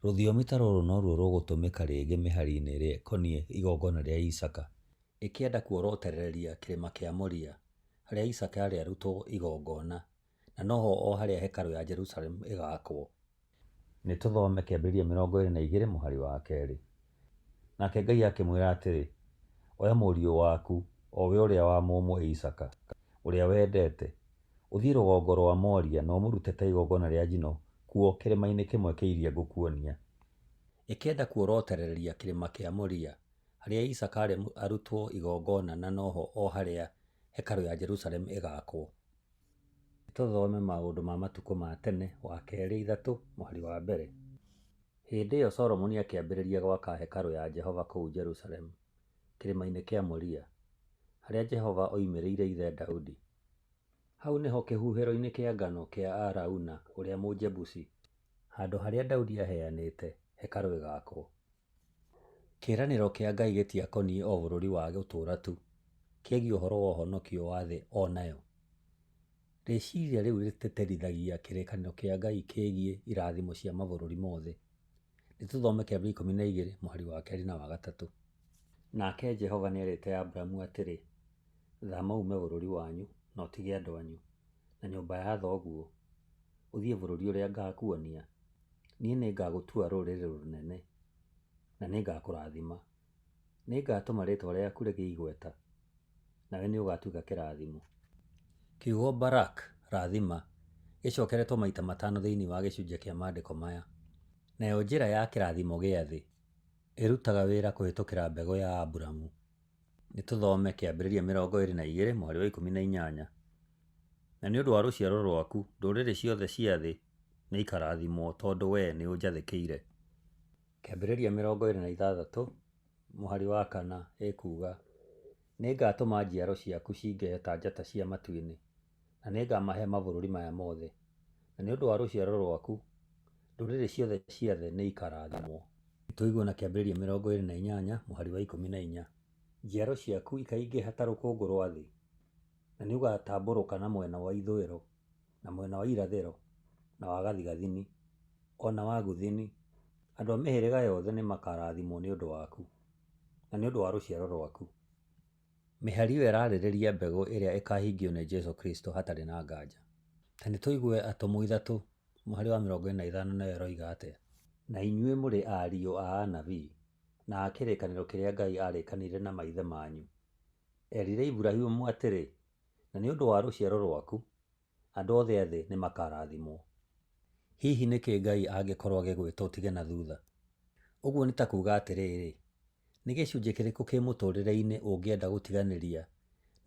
Rũthiomi ta rũrũ noruo rũgũtũmĩka rĩngĩ mĩhari-inĩ ĩrĩa ĩkoniĩ igongona rĩa Isaaka. Ĩkĩenda kuorotereria kĩrĩma kĩa Moria, harĩa Isaaka arĩ arutwo igongona, na noho o harĩa hekarũ ya Jerusalemu ĩgaakwo. Nĩ tũthome Kĩambĩrĩria 22 mũhari wa kerĩ. Nake Ngai akĩmwĩra atĩrĩ, Oya mũriũ waku, o we ũrĩa wa mũmwe Isaaka, ũrĩa wendete, ũthiĩ rũgongo rwa Moria na ũmũrute ta igongona rĩa njino kuo kĩrĩma-inĩ kĩmwe kĩa iria ngũkuonia. Ĩkĩenda kuorotereria kĩrĩma kĩa Moria, harĩa Isaaka aarĩ arutwo igongona na noho o harĩa hekarũ ya Jerusalemu ĩgaakwo. Nĩtũthome Maũndũ ma Matukũ ma Tene wa Kerĩ 3 mũhari wa mbere. Hĩndĩ ĩyo Solomoni akĩambĩrĩria gwaka hekarũ ya Jehova kũu Jerusalemu, kĩrĩma-inĩ kĩa Moria, harĩa Jehova oimĩrĩire ithe Daudi. Hau nĩho kĩhuhĩro-inĩ kĩa ngano kĩa Arauna ũrĩa Mũjebusi, handũ harĩa Daudi aaheanĩte hekarũ ĩgaakwo. Kĩĩranĩro kĩa Ngai gĩtiakoniĩ o bũrũri wa gũtũũra tu, kĩegiĩ ũhoro wa ũhonokio wa thĩ o nayo. Rĩciria rĩu rĩtĩtĩrithagia kĩrĩkanĩro kĩa Ngai kĩgiĩ irathimo cia mabũrũri mothe. Nĩ tũthome Kĩambĩrĩria 12 mũhari wa kerĩ na wa gatatũ. Nake Jehova nĩerĩte Aburamu atĩrĩ, Thama uume bũrũri wanyu, na ũtige andũ anyu, na nyũmba ya thoguo, ũthiĩ bũrũri ũrĩa ngakuonia. Niĩ nĩngagũtua rũrĩrĩ rũnene, na nĩngakũrathima. Nĩngatũma rĩĩtwa rĩaku rĩgĩe igweta, nawe nĩũgatuĩka kĩrathimo. Kiugo Barak, rathima, gĩcokeretwo maita matano thĩinĩ wa gĩcunjĩ kĩa maandĩko maya. Nayo njĩra ya kĩrathimo gĩa thĩ ĩrutaga wĩra kũhĩtũkĩra mbegũ ya Aburamu. Nĩ tũthome Kĩambĩrĩria 22 mũhari wa 18. Na nĩ ũndũ wa rũciaro rwaku ndũrĩrĩ ciothe cia thĩ nĩikarathimwo, tondũ wee nĩũnjathĩkĩire. Kĩambĩrĩria 26 mũhari wa kana ĩkuuga, Nĩngatũma njiaro ciaku cingĩhe ta njata cia matu-inĩ, na nĩngamahe mabũrũri maya mothe, na nĩ ũndũ wa rũciaro rwaku ndũrĩrĩ ciothe cia thĩ nĩikarathimwo. Nĩtũigue na Kĩambĩrĩria 28 mũhari wa 14. Njiaro ciaku ikaingĩha ta rũkũngũ rwa thĩ, na nĩũgatambũrũka na mwena wa ithũĩro, na mwena wa irathĩro, na wa gathigathini, o na wa gũthini. Andũ a mĩhĩrĩga yothe nĩmakarathimwo nĩ ũndũ waku, na nĩ ũndũ wa rũciaro rwaku. Mĩhari ĩyo ĩrarĩrĩria mbegũ ĩrĩa ĩkahingio nĩ Jesu Kristo hatarĩ na nganja. Ta nĩ tũigue Atũmwo 3 mũhari wa 45 nayo ĩroiga atĩa. Na inyuĩ mũrĩ ariũ a anabii, na a kĩrĩkanĩro kĩrĩa Ngai aarĩkanĩire na maithe manyu. Erire Iburahimu atĩrĩ, na nĩ ũndũ wa rũciaro rwaku, andũ othe a thĩ nĩmakarathimwo. Hihi nĩkĩ Ngai angĩkorwo agĩgwĩta ũtige na thutha? Ũguo nĩ ta kuuga atĩrĩrĩ, nĩ gĩcunjĩ kĩrĩkũ kĩ mũtũrĩre-inĩ ũngĩenda gũtiganĩria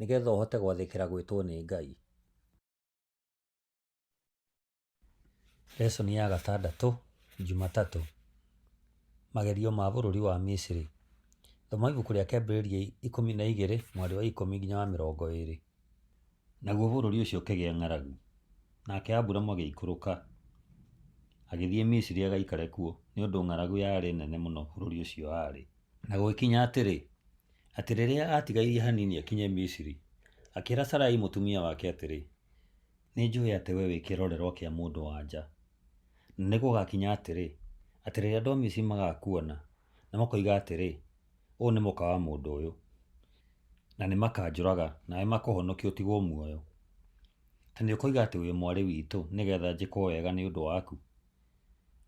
nĩgetha ũhote gwathĩkĩra gwĩtwo nĩ Ngai? Lesson ya gatandatũ, Jumatatũ. Magerio ma bũrũri wa Misiri. Thoma ibuku rĩa Kĩambĩrĩria 12 mũhari wa 10 nginya wa 20. Naguo bũrũri ũcio ũkĩgĩa ng'aragu, nake Aburamu agĩikũrũka agĩthiĩ Misiri agaikare kuo, nĩ ũndũ ng'aragu yarĩ nene mũno bũrũri ũcio aarĩ. Na gũgĩkinya atĩrĩ, atĩ rĩrĩa aatigairie hanini akinye Misiri, akĩĩra Sarai mũtumia wake atĩrĩ, Nĩnjũĩ atĩ wee wĩ kĩrorerwa kĩa mũndũ-wa-nja. Na nĩgũgakinya atĩrĩ, atĩ rĩrĩa andũ a Misiri magakuona, na makoiga atĩrĩ, 'Ũyũ nĩ mũka wa mũndũ ũyũ,' na nĩmakanjũraga, nawe makũhonokie ũtigwo muoyo. Ta nĩũkoiga atĩ wĩ mwarĩ witũ, nĩ getha njĩkwo wega nĩ ũndũ waku,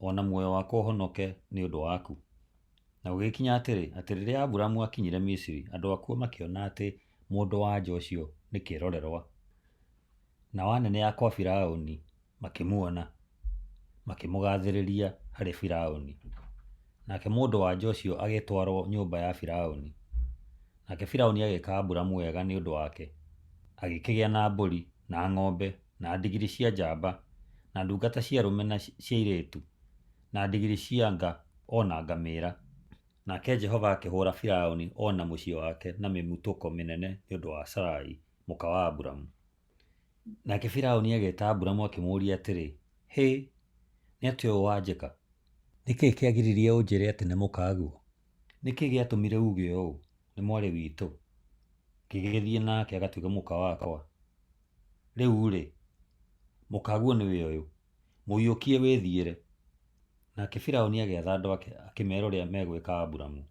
o na muoyo wakwa ũhonoke nĩ ũndũ waku. Na gũgĩkinya atĩrĩ, atĩ rĩrĩa Aburamu aakinyire Misiri, andũ akuo makĩona atĩ mũndũ-wa-nja ũcio nĩ kĩrorerwa. Nao anene a kwa Firauni makĩmuona, makĩmũgathĩrĩria harĩ Firauni. Nake mũndũ-wa-nja ũcio agĩtwarũo nyũmba ya Firauni. Nake Firauni agĩĩka Aburamu wega nĩ ũndũ wake, agĩkĩgĩa na mbũri, na ng'ombe, na ndigiri cia njamba, na ndungata cia arũme na cia airĩtu, na ndigiri cia nga o na ngamĩra. Nake Jehova akĩhũra Firauni o na mũciĩ wake na mĩmutũko mĩnene nĩ ũndũ wa Sarai, mũka wa Aburamu. Nake Firauni agĩta Aburamu akĩmũũria atĩrĩ, Hĩ, nĩ atĩa ũũ wanjĩka? Nĩ kĩĩ kĩagiririe ũnjĩre atĩ nĩ mũkaguo? Nĩ kĩĩ gĩatũmire uuge ũũ, 'Nĩ mwarĩ witũ', ngĩgĩthiĩ nake agatuĩke mũka wakwa? Rĩu-rĩ, mũkaguo nĩwe ũyũ, mũiyũkie wĩthiĩre. Nake Firauni agĩatha andũ ake akĩmera ũrĩa megwĩka Aburamu.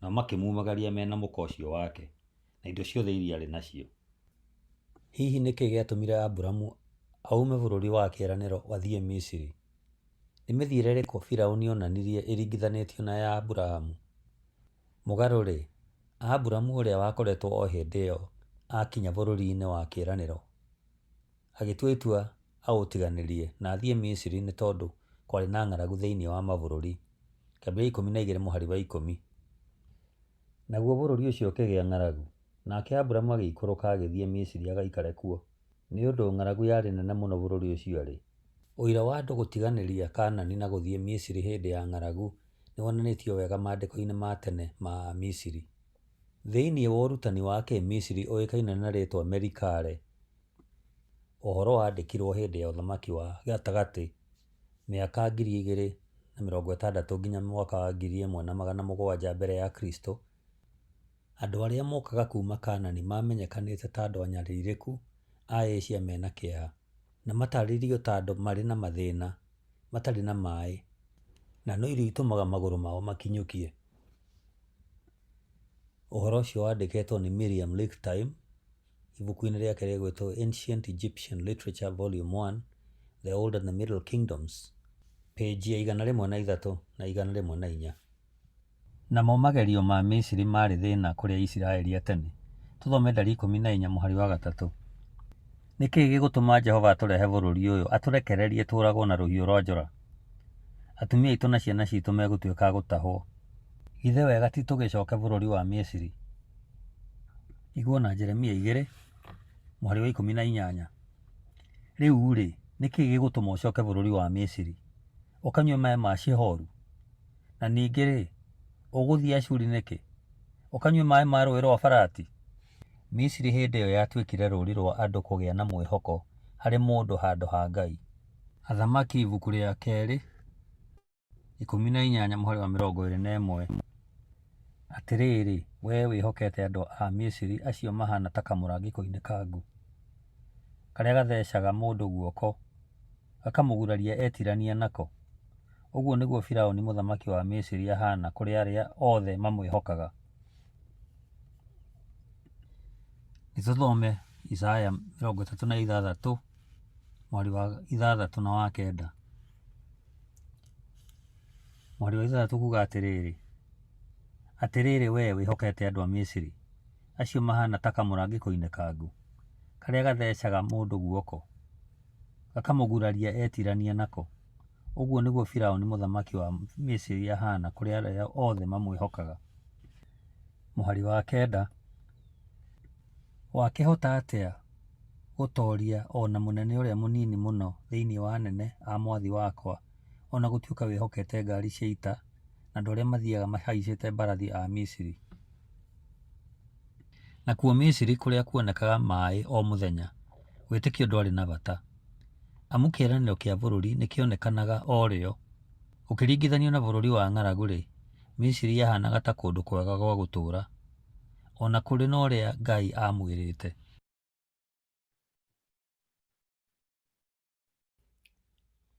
Nao makĩmumagaria me na mũka ũcio wake, na indo ciothe iria aarĩ nacio. Hihi nĩ kĩĩ gĩatũmire Aburamu Aume bũrũri wa kĩĩranĩro athiĩ Misiri? Nĩ mĩthiĩre ĩrĩkũ Firauni onanirie ĩringithanĩtio na ya Aburamu? Mũgarũ-rĩ, Aburamu ũrĩa wakoretwo o hĩndĩ ĩyo akinya Bũrũri-inĩ wa Kĩĩranĩro, agĩtua itua aũtiganĩrie na athiĩ Misiri nĩ tondũ kwarĩ na ng'aragu thĩinĩ wa mabũrũri. Kĩambĩrĩria 12 mũhari wa 10. Naguo bũrũri ũcio ũkĩgĩa ng'aragu, nake Aburamu agĩikũrũka agĩthiĩ Misiri agaikare kuo, nĩ ũndũ ng'aragu yarĩ nene mũno bũrũri ũcio arĩ. Ũira wa andũ gũtiganĩria Kaanani na gũthiĩ Misiri hĩndĩ ya ng'aragu nĩ wonanĩtio wega maandĩko-inĩ ma tene ma Amisiri. Thĩinĩ wa ũrutani wa Kĩĩmisiri ũĩkaine na rĩĩtwa Merikare, ũhoro waandĩkirũo hĩndĩ ya Ũthamaki wa Gatagatĩ, mĩaka 2060 nginya mwaka wa 1700 mbere ya Kristo, andũ arĩa mokaga kuuma Kaanani maamenyekanĩte ta andũ anyarirĩku a Asia mena kĩeha, na matarĩirio ta andũ marĩ na mathĩna, matarĩ na maĩ, na no irio itũmaga magũrũ mao makinyũkie. Ũhoro ũcio wandĩkĩtwo nĩ Miriam Lichtheim ibuku-inĩ rĩake rĩgwĩtwo Ancient Egyptian Literature Volume 1, The Old and the Middle Kingdoms, pĩnji ya 103 na 104. Namo magerio ma Misiri maarĩ thĩna kũrĩ Aisiraeli a tene. Tũthome Ndari 14 mũhari wa 3. Nĩ kĩĩ gĩgũtũma Jehova atũrehe bũrũri ũyũ, atũrekererie tũũragwo na rũhiũ rwa njora? Atumia aitũ na ciana ciitũ megũtuĩka a gũtahwo. Githĩ wega ti tũgĩcoke bũrũri wa Misiri? Igua na Jeremia 2, mũhari wa 18. Rĩu-rĩ, nĩ kĩĩ gĩgũtũma ũcoke bũrũri wa Misiri, ũkanyue maĩ ma Shihoru? Na ningĩ-rĩ, ũgũthiĩ Ashuri nĩkĩ, ũkanyue maĩ ma Rũũĩ rwa Farati? Misiri hĩndĩ ĩyo yatuĩkire rũũri rwa andũ kũgĩa na mwĩhoko harĩ mũndũ handũ ha Ngai. Athamaki ibuku rĩa kerĩ 18 mũhari wa 21. Atĩrĩrĩ, wee wĩhokete andũ a Misiri acio mahaana ta kamũrangi koinĩkangu, karĩa gatheecaga mũndũ guoko, gakamũguraria etiirania nako! Ũguo nĩguo Firaũni mũthamaki wa Misiri ahaana kũrĩ arĩa othe mamwĩhokaga. Nĩ tũthome Isaya 36 mũhari wa 6 na wa 9. Mũhari wa 6 kuga atĩrĩrĩ, Atĩrĩrĩ wee wĩhokete andũ a Misiri, acio mahaana ta kamũrangi koinĩkangu, karĩa gatheecaga mũndũ guoko, gakamũguraria etiirania nako! Ũguo nĩguo Firaũni mũthamaki wa Misiri ahaana kũrĩ arĩa othe mamwĩhokaga. Mũhari wa 9. Wakĩhota atĩa gũtooria o na mũnene ũrĩa mũnini mũno thĩinĩ wa anene a mwathi wakwa, o na gũtuĩka wĩhokete ngaari cia ita na andũ arĩa mathiiaga mahaicĩte mbarathi a Misiri? Nakuo Misiri kũrĩa kuonekaga maĩ o mũthenya, wĩtĩkio ndwarĩ na bata, amu kĩĩranĩro kĩa bũrũri nĩkĩonekanaga o rĩo. Ũkĩringithanio na bũrũri wa ng'aragu-rĩ, Misiri yahaanaga ta kũndũ kwega gwa gũtũũra, o na kũrĩ na ũrĩa Ngai aamwĩrĩte.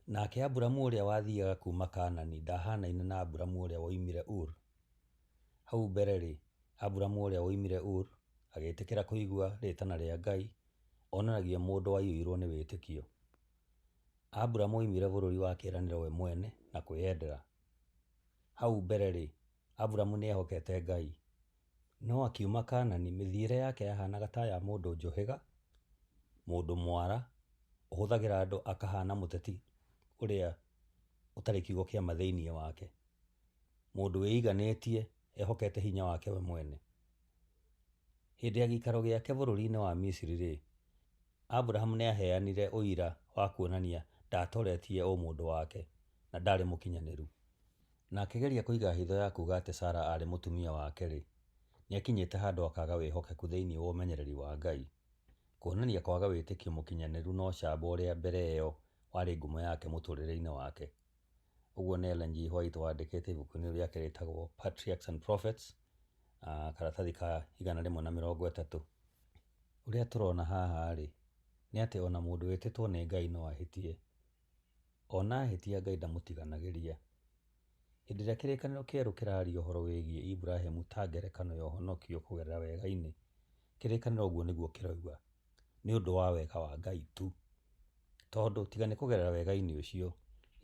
Nake Aburamu ũrĩa wathiaga kuuma Kaanani ndahaanaine na Aburamu ũrĩa woimire Ur. Hau mbere-rĩ, Aburamu ũrĩa woimire Ur, agĩĩtĩkĩra kũigua rĩĩtana rĩa Ngai, onanagia mũndũ waiyũirũo nĩ wĩtĩkio. Aburamu oimire Bũrũri wa Kĩĩranĩro we mwene na kwĩyendera. Hau mbere-rĩ, Aburamu nĩ eehokete Ngai. No akiuma Kaanani, mĩthiĩre yake yahaanaga ta ya mũndũ njũhĩga, mũndũ mwara, ũhũthagĩra andũ akahaana mũteti ũrĩa ũtarĩ kiugo kĩa ma thĩinĩ wake, mũndũ wĩiganĩtie, ehokete hinya wake we mwene. Hĩndĩ ya gĩikaro gĩake bũrũri-inĩ wa Misiri-rĩ, Aburahamu nĩ aaheanire ũira wa kuonania ndaatoretie ũmũndũ wake na ndaarĩ mũkinyanĩru. Na akĩgeria kũiga hitho ya kuuga atĩ Sara aarĩ mũtumia wake-rĩ, nĩakinyĩte handũ akaaga wĩhokeku thĩinĩ wa ũmenyereri wa Ngai. Kuonania kwaga wĩtĩkio mũkinyanĩru na ũcamba ũrĩa mbere ĩyo warĩ ngumo yake mũtũrĩre-inĩ wake. Ũguo nĩ Ellen G. White wandĩkĩte ibuku-inĩ rĩake rĩtagwo Patriarchs and Prophets, karatathi ka 130. Ũrĩa tũrona haha-rĩ, nĩ atĩ ona mũndũ wĩtĩtwo nĩ Ngai no ahĩtie. Ona ahĩtia Ngai ndamũtiganagĩria. Hĩndĩ ĩrĩa Kĩrĩkanĩro Kĩerũ kĩraria ũhoro wĩgiĩ Iburahimu ta ngerekano ya ũhonokio kũgerera wega-inĩ, Kĩrĩkanĩro ũguo nĩguo kĩroiga, nĩ ũndũ wa wega wa Ngai tu. Tondũ tiga nĩ kũgerera wega-inĩ ũcio,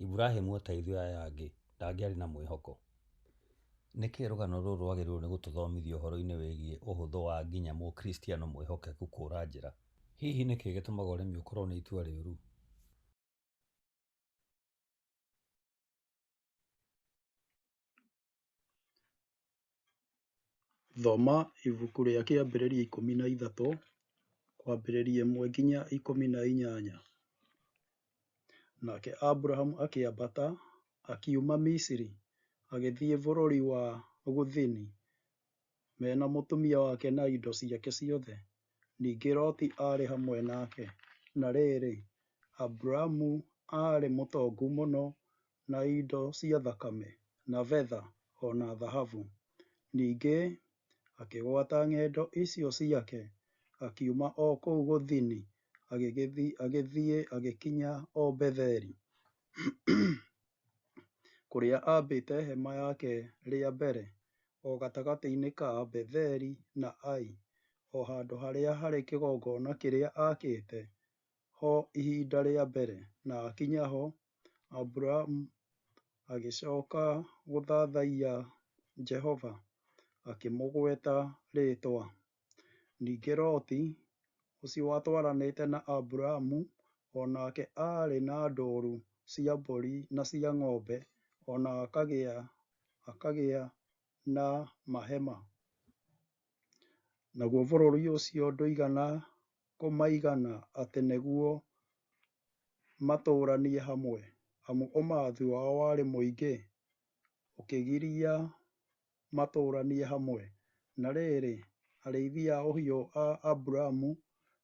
Iburahimu, o ta ithuĩ aya angĩ, ndangĩarĩ na mwĩhoko. Nĩ kĩĩ rũgano rũrũ rwagĩrĩirũo nĩ gũtũthomithia ũhoro-inĩ wĩgiĩ ũhũthũ wa nginya Mũkristiano mwĩhokeku kũũra njĩra? Hihi nĩ kĩĩ gĩtũmaga ũremi ũkorũo nĩ itua rĩũru? Thoma ibuku rĩa Kĩambĩrĩria 13, kwambĩrĩria 1 nginya 18. Nake Aburamu akĩambata akiuma Misiri agĩthiĩ bũrũri wa Gũthini, me na mũtumia wake na indo ciake ciothe, ningĩ Loti aarĩ hamwe nake. Na rĩrĩ, Aburamu aarĩ mũtongu mũno na indo cia thakame, na betha, o na thahabu. Ningĩ akĩgwata ng'endo icio ciake, akiuma o kũu Gũthini, agĩthiĩ agĩkinya o Betheli, kũrĩa aambĩte hema yake rĩa mbere, o gatagatĩ-inĩ ka Betheli na Ai, o handũ harĩa harĩ kĩgongona kĩrĩa aakĩte ho ihinda rĩa mbere, na akinya ho, Aburamu agĩcoka gũthathaiya Jehova, akĩmũgweta rĩĩtwa. Ningĩ Loti, ũcio watwaranĩte na Aburamu, o nake aarĩ na ndũru cia mbũri na cia ng'ombe, o na akagĩa na mahema. Naguo bũrũri ũcio ndũigana kũmaigana atĩ nĩguo matũũranie hamwe, amu ũmathi wao warĩ mũingĩ, ũkĩgiria matũũranie hamwe. Na rĩrĩ, arĩithi a ũhiũ a Aburamu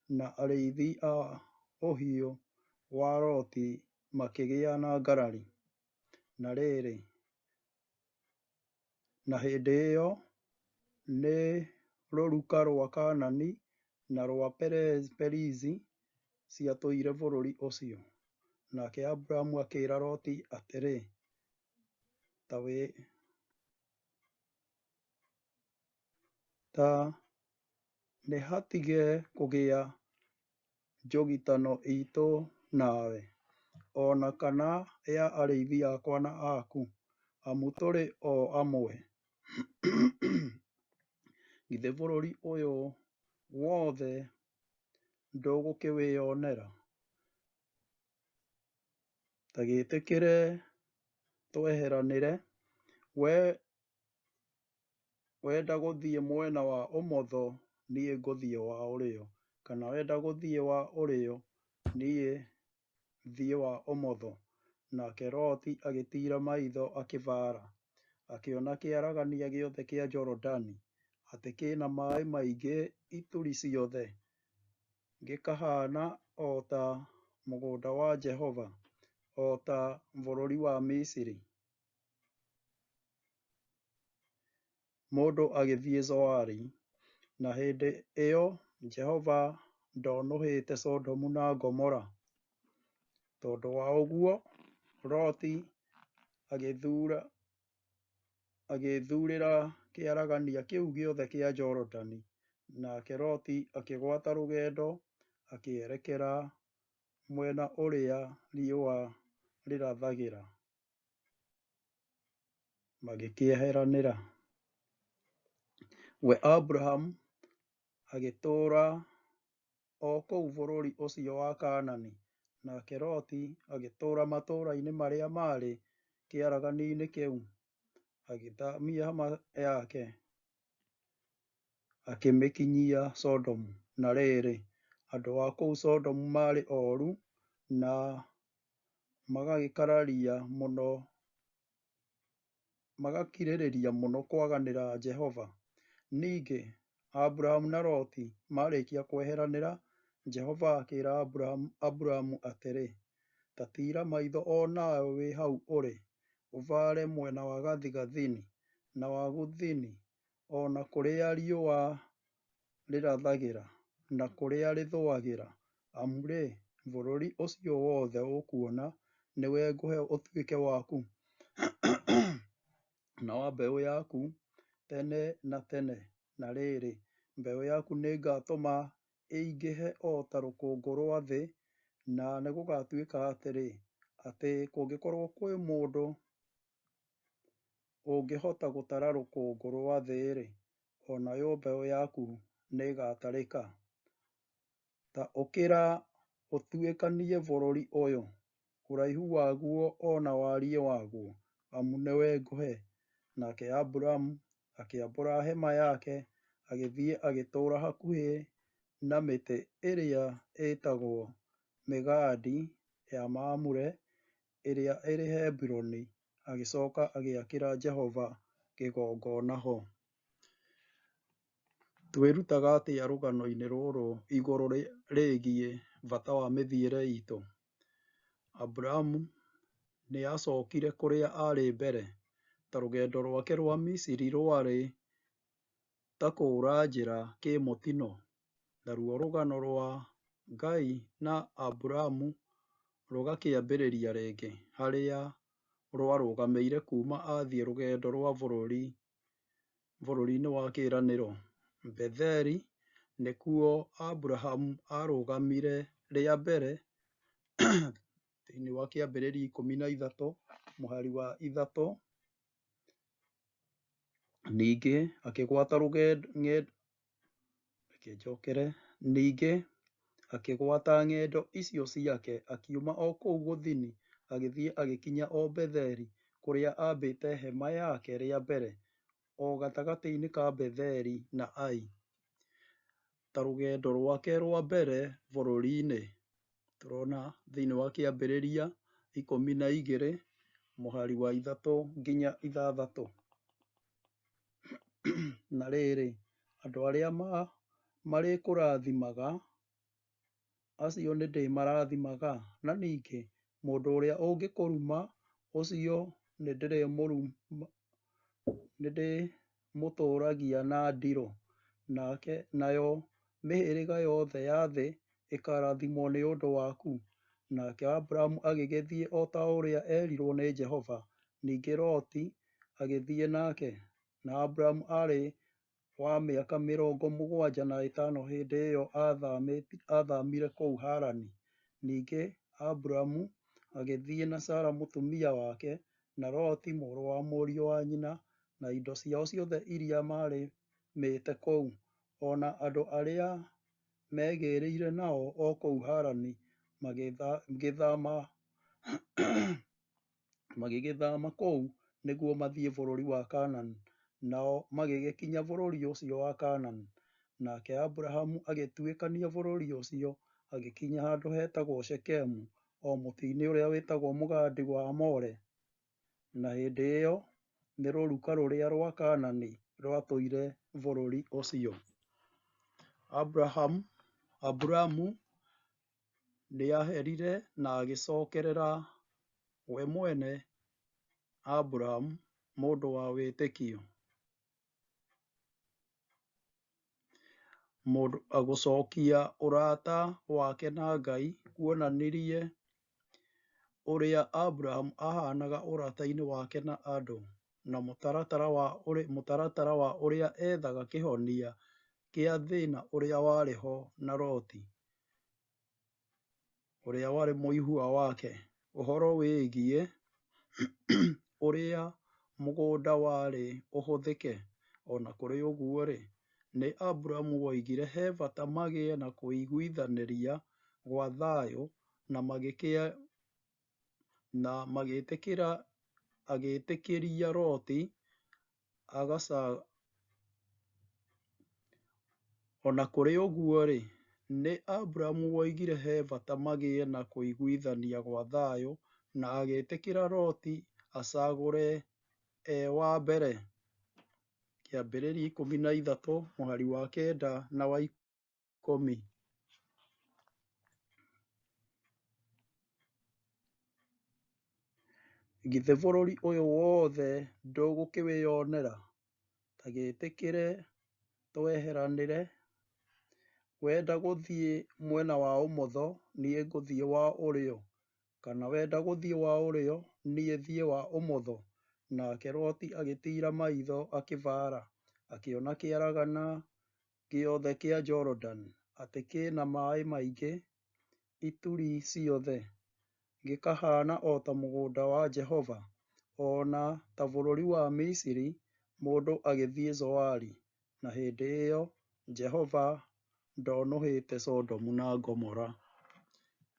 na arĩithi a ũhiũ wa Loti makĩgĩa na ngarari. Na rĩrĩ, na hĩndĩ ĩyo nĩ rũruka rwa Kaanani na rwa Perizi ciatũire bũrũri ũcio. Nake Aburamu akĩĩra Loti atĩrĩ, Ta nĩhatige kũgĩa njũgitano iitũ nawe, o na kana ya arĩithi akwa na aku, amu tũrĩ o amwe. Githĩ bũrũri ũyũ wothe ndũgũkĩwĩonera? Ta gĩĩtĩkĩre tweheranĩre, wee wenda gũthiĩ mwena wa ũmotho, niĩ ngũthiĩ wa ũrĩo, kana wenda gũthiĩ wa ũrĩo, niĩ thiĩ wa ũmotho. Nake Loti agĩtiira maitho akĩbaara, akĩona kĩaragania gĩothe kĩa Jorodani, atĩ kĩ na maĩ maingĩ ituri ciothe, gĩkahaana o ta mũgũnda wa Jehova, o ta bũrũri wa Misiri, mũndũ agĩthiĩ Zoari. Na hĩndĩ ĩyo Jehova ndonũhĩte Sodomu na Gomora. Tondũ wa ũguo Loti agĩĩthuurĩra kĩaragania kĩu gĩothe kĩa Jorodani, nake Loti akĩgwata rũgendo akĩerekera mwena ũrĩa riũa rĩrathagĩra. Magĩkĩeheranĩra. We Aburamu agĩtũũra o kũu bũrũri ũcio wa Kaanani, nake Loti agĩtũũra matũũra-inĩ marĩa maarĩ kĩaragania-inĩ kĩu, agĩthaamia hema yake, akĩmĩkinyia Sodomu. Na rĩrĩ, andũ a kũu Sodomu maarĩ oru na magakirĩrĩria mũno kwaganĩra Jehova. Ningĩ Aburamu na Loti maarĩkia kweheranĩra, Jehova akĩĩra Aburamu atĩrĩ, Ta tiira maitho o nawe wĩ hau ũrĩ, ũbaare mwena wa gathigathini, na wa gũthini, o na kũrĩa riũa rĩrathagĩra, na kũrĩa rĩthũagĩra, amu-rĩ, bũrũri ũcio wothe ũkuona nĩwe ngũhe ũtuĩke waku, na wa mbeũ yaku tene na tene. Na rĩrĩ, mbeũ yaku nĩngatũma ĩingĩhe o ta rũkũngũ rwa thĩ, Na nĩgũgatuĩka atĩrĩ, atĩ kũngĩkorũo kwĩ mũndũ ũngĩhota gũtara rũkũngũ rũa thĩ-rĩ, o nayo mbeũ yaku nĩĩgatarĩka. Ta ũkĩra ũtuĩkanie bũrũri ũyũ, ũraihu waguo o na wariĩ waguo, amu nĩwe ngũhe. Nake Aburamu akĩambũra hema yake, agĩthiĩ agĩtũũra hakuhĩ na mĩtĩ ĩrĩa ĩĩtagwo mĩgandi ya Mamure, ĩrĩa ĩrĩ Hebironi, agĩcoka agĩakĩra Jehova kĩgongona ho. Twĩrutaga atĩa rũgano-inĩ rũrũ igũrũ rĩgiĩ bata wa mĩthiĩre itũ? Aburamu nĩ aacokire kũrĩa aarĩ mbere, ta rũgendo rwake rwa Misiri rwarĩ ta kũũra njĩra kĩmũtino. Naruo rũgano rwa Ngai na Aburamu rũgakĩambĩrĩria rĩngĩ harĩa rwarũgamĩire kuuma athiĩ rũgendo rwa bũrũri-inĩ wa kĩĩranĩro. Betheli nĩkuo Aburahamu arũgamire rĩa mbere thĩinĩ wa Kĩambĩrĩria 13 mũhari wa 3. Ningĩ akĩgwata rũgendo, reke njokere, ningĩ akĩgwata ng'endo icio ciake, akiuma o kũu gũthini, agĩthiĩ agĩkinya o Betheli, kũrĩa aambĩte hema yake rĩa mbere, o gatagatĩ-inĩ ka Betheli na Ai, ta rũgendo rwake rwa mbere bũrũri-inĩ. Tũrona thĩinĩ wa Kĩambĩrĩria 12 mũhari wa 3 nginya 6. Na rĩrĩ, andũ arĩa marĩkũrathimaga, acio nĩndĩmarathimaga, na ningĩ mũndũ ũrĩa ũngĩkũruma, ũcio nĩndĩmũtũũragia na ndirũ, nake nayo mĩhĩrĩga yothe ya thĩ ĩkaarathimwo nĩ ũndũ waku. Nake Aburamu agĩgĩthiĩ o ta ũrĩa erirwo nĩ Jehova, ningĩ Loti agĩthiĩ nake. Na Aburamu aarĩ wa mĩaka 75 hĩndĩ ĩyo aathamire kũu Harani. Ningĩ Aburamu agĩthiĩ na Sara mũtumia wake, na Loti mũrũ wa mũriũ wa nyina, na indo ciao ciothe iria maarĩmĩte kũu, o na andũ arĩa megĩrĩire nao o kũu Harani, magĩgĩthama kũu nĩguo mathiĩ bũrũri wa Kaanani, nao magĩgĩkinya bũrũri ũcio wa Kaanani. Nake Aburahamu agĩtuĩkania bũrũri ũcio, agĩkinya handũ hetagwo Shekemu, o mũtĩ-inĩ ũrĩa wĩtagwo mũgandi wa More. Na hĩndĩ ĩyo nĩ rũruka rũrĩa rwa Kaanani rwatũire bũrũri ũcio. Aburamu nĩaherire na agĩcokerera we mwene Aburamu, mũndũ wa wĩtĩkio. Mũndũ agũcokia ũrata wake na Ngai kuonanirie ũrĩa Aburamu ahanaga ũrata-inĩ wake na andũ, na mũtaratara wa ũrĩa ethaga kĩhonia kĩa thĩna ũrĩa warĩ ho na Loti, ũrĩa warĩ mũihwa wake. Ũhoro wĩgiĩ ũrĩa mũgũnda warĩ ũhũthĩke. O na kũrĩ ũguo-rĩ, nĩ Aburamu woigire he bata magĩe na kũiguithanĩria gwa thayũ na magĩtĩkĩra agĩtĩkĩria Loti O na kũrĩ ũguo-rĩ, nĩ Aburamu woigire he bata magĩe na kũiguithania gwa thayũ na agĩtĩkĩra Loti acagũre e wa mbere. Kĩambĩrĩria 13 mũhari wa 9 na wa 10. Githĩ bũrũri ũyũ wothe ndũgũkĩwĩonera? Ta gĩĩtĩkĩre tweheranĩre, wenda gũthiĩ mwena wa ũmotho, niĩ ngũthiĩ wa ũrĩo, kana wenda gũthiĩ wa ũrĩo, niĩ thiĩ wa ũmotho. Nake Loti agĩtiira maitho akĩbaara, akĩona kĩaragana gĩothe kĩa Jorodani, atĩ kĩ na maĩ maingĩ. ituri ciothe, gĩkahaana o ta mũgũnda wa Jehova, o na ta bũrũri wa Misiri mũndũ agĩthiĩ Zoari; na hĩndĩ ĩo Jehova ndonũhĩte Sodomu na Gomora.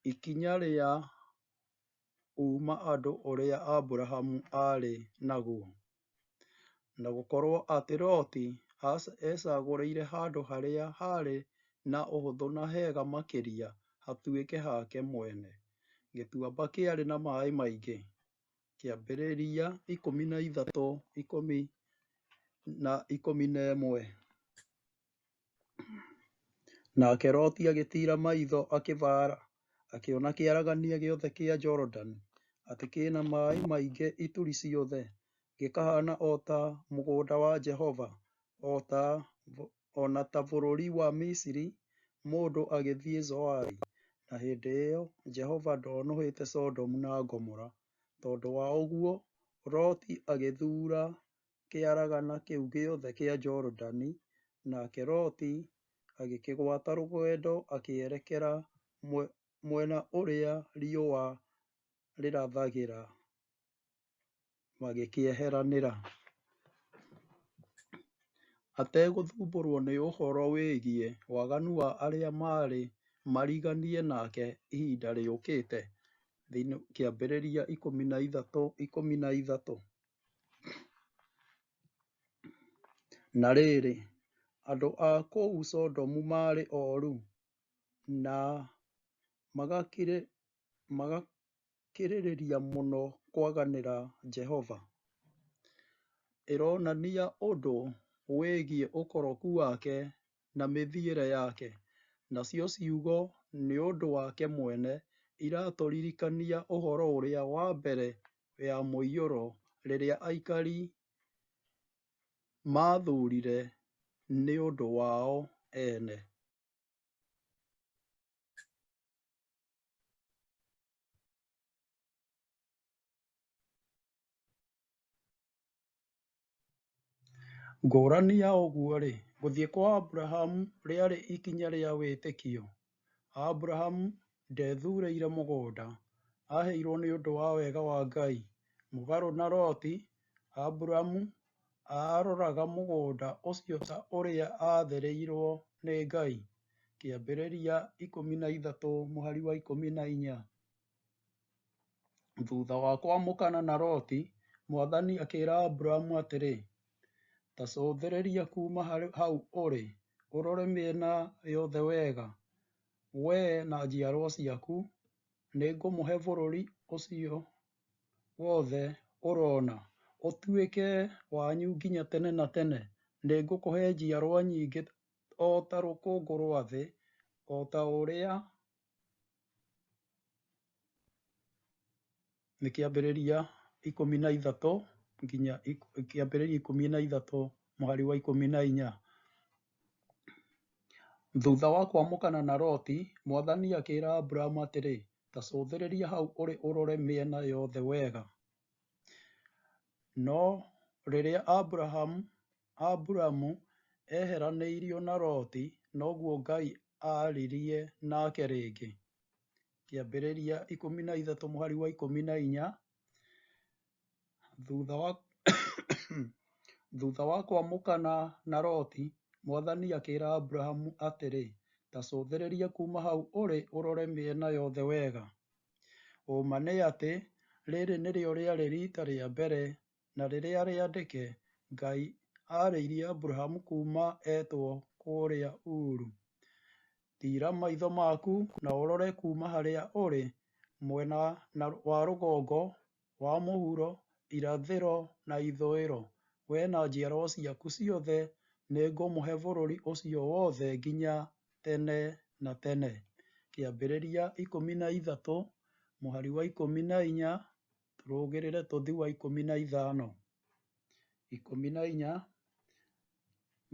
Ikinya rĩa ũma andũ ũrĩa Aburahamu aarĩ naguo. Na gũkorũo atĩ Loti ecagũrĩire handũ harĩa haarĩ na ũhũthũ na hega makĩria hatuĩke hake mwene, gĩtuamba kĩarĩ na maĩ maingĩ. Kĩambĩrĩria 13:10 na 11. Nake Loti agĩtiira maitho akĩbaara, akĩona kĩaragania gĩothe kĩa Jorodani, atĩ kĩĩ na maĩ maingĩ ituri ciothe, gĩkahaana o ta mũgũnda wa Jehova, o na ta bũrũri wa Misiri mũndũ agĩthiĩ Zoari. Na hĩndĩ ĩo Jehova ndonũhĩte Sodomu na Gomora. Tondũ wa ũguo Loti agĩthuura kĩaragana kĩu gĩothe kĩa Jorodani, nake Loti agĩkĩgwata rũgendo akĩerekera mwena ũrĩa riũa rĩrathagĩra, magĩkĩeheranĩra. Ategũthumbũrũo nĩ ũhoro wĩgiĩ waganu wa arĩa maarĩ mariganie nake ihinda rĩũkĩte (Kĩambĩrĩria 13:13). Na rĩrĩ, andũ a kũu Sodomu maarĩ oru, na magakĩrĩrĩria mũno kwaganĩra Jehova. Ĩronania ũndũ wĩgiĩ ũkoroku wake na mĩthiĩre yake. Nacio ciugo "nĩ ũndũ wake mwene" iratũririkania ũhoro ũrĩa wa mbere ya Mũiyũro rĩrĩa aikari maathurire nĩ ũndũ wao ene. Ngũrani ya ũguo-rĩ, gũthiĩ kwa Aburahamu rĩarĩ ikinya rĩa wĩtĩkio. Aburahamu ndethurĩire mũgũnda; aaheirwo nĩ ũndũ wa wega wa Ngai. Mũgarũ na Loti, Aburamu aaroraga mũgũnda ũcio ta ũrĩa aathĩrĩirio nĩ Ngai. Kĩambĩrĩria 13:14. Thutha wa kwamũkana na Loti, Mwathani akĩra Aburamu atĩrĩ, “Ta cũthĩrĩria kuuma hau ũrĩ, ũrore mĩena yothe wega. Wee na njiarwa ciaku nĩngũmũhe bũrũri ũcio wothe ũroona, ũtuĩke wanyu nginya tene na tene. Nĩngũkũhe njiarwa nyingĩ o ta rũkũngũ rwa thĩ, o ta ũrĩa nĩ Kĩambĩrĩria 13 nginya Kĩambĩrĩria 13:14. Thutha wa kwamũkana na Loti, Mwathani akĩra Aburamu atĩrĩ, “Ta cũthĩrĩria hau ũrĩ ũrore mĩena yothe wega.” No rĩrĩa Aburamu eheranĩirio na Loti, noguo Ngai aaririe nake rĩngĩ. Kĩambĩrĩria 13:14. Thutha wa kwamũkana na Loti, Mwathani akĩra Aburamu atĩrĩ, “Ta cũthĩrĩria kuuma hau ũrĩ ũrore mĩena yothe wega.” Ũũma nĩ atĩ, rĩrĩ nĩrĩo rĩarĩ riita rĩa mbere na rĩrĩa rĩandĩke Ngai aarĩirie Aburamu kuuma etwo kũrĩa Uru. Tiira maitho maku na ũrore kuuma harĩa ũrĩ, mwena wa rũgongo, wa mũhuro, irathĩro na ithũĩro. Wee na njiarwa ciaku ciothe nĩngũmũhe bũrũri ũcio wothe nginya tene na tene. Kĩambĩrĩria 13:14 tũrũgĩrĩre tũthiĩ wa 15. 14.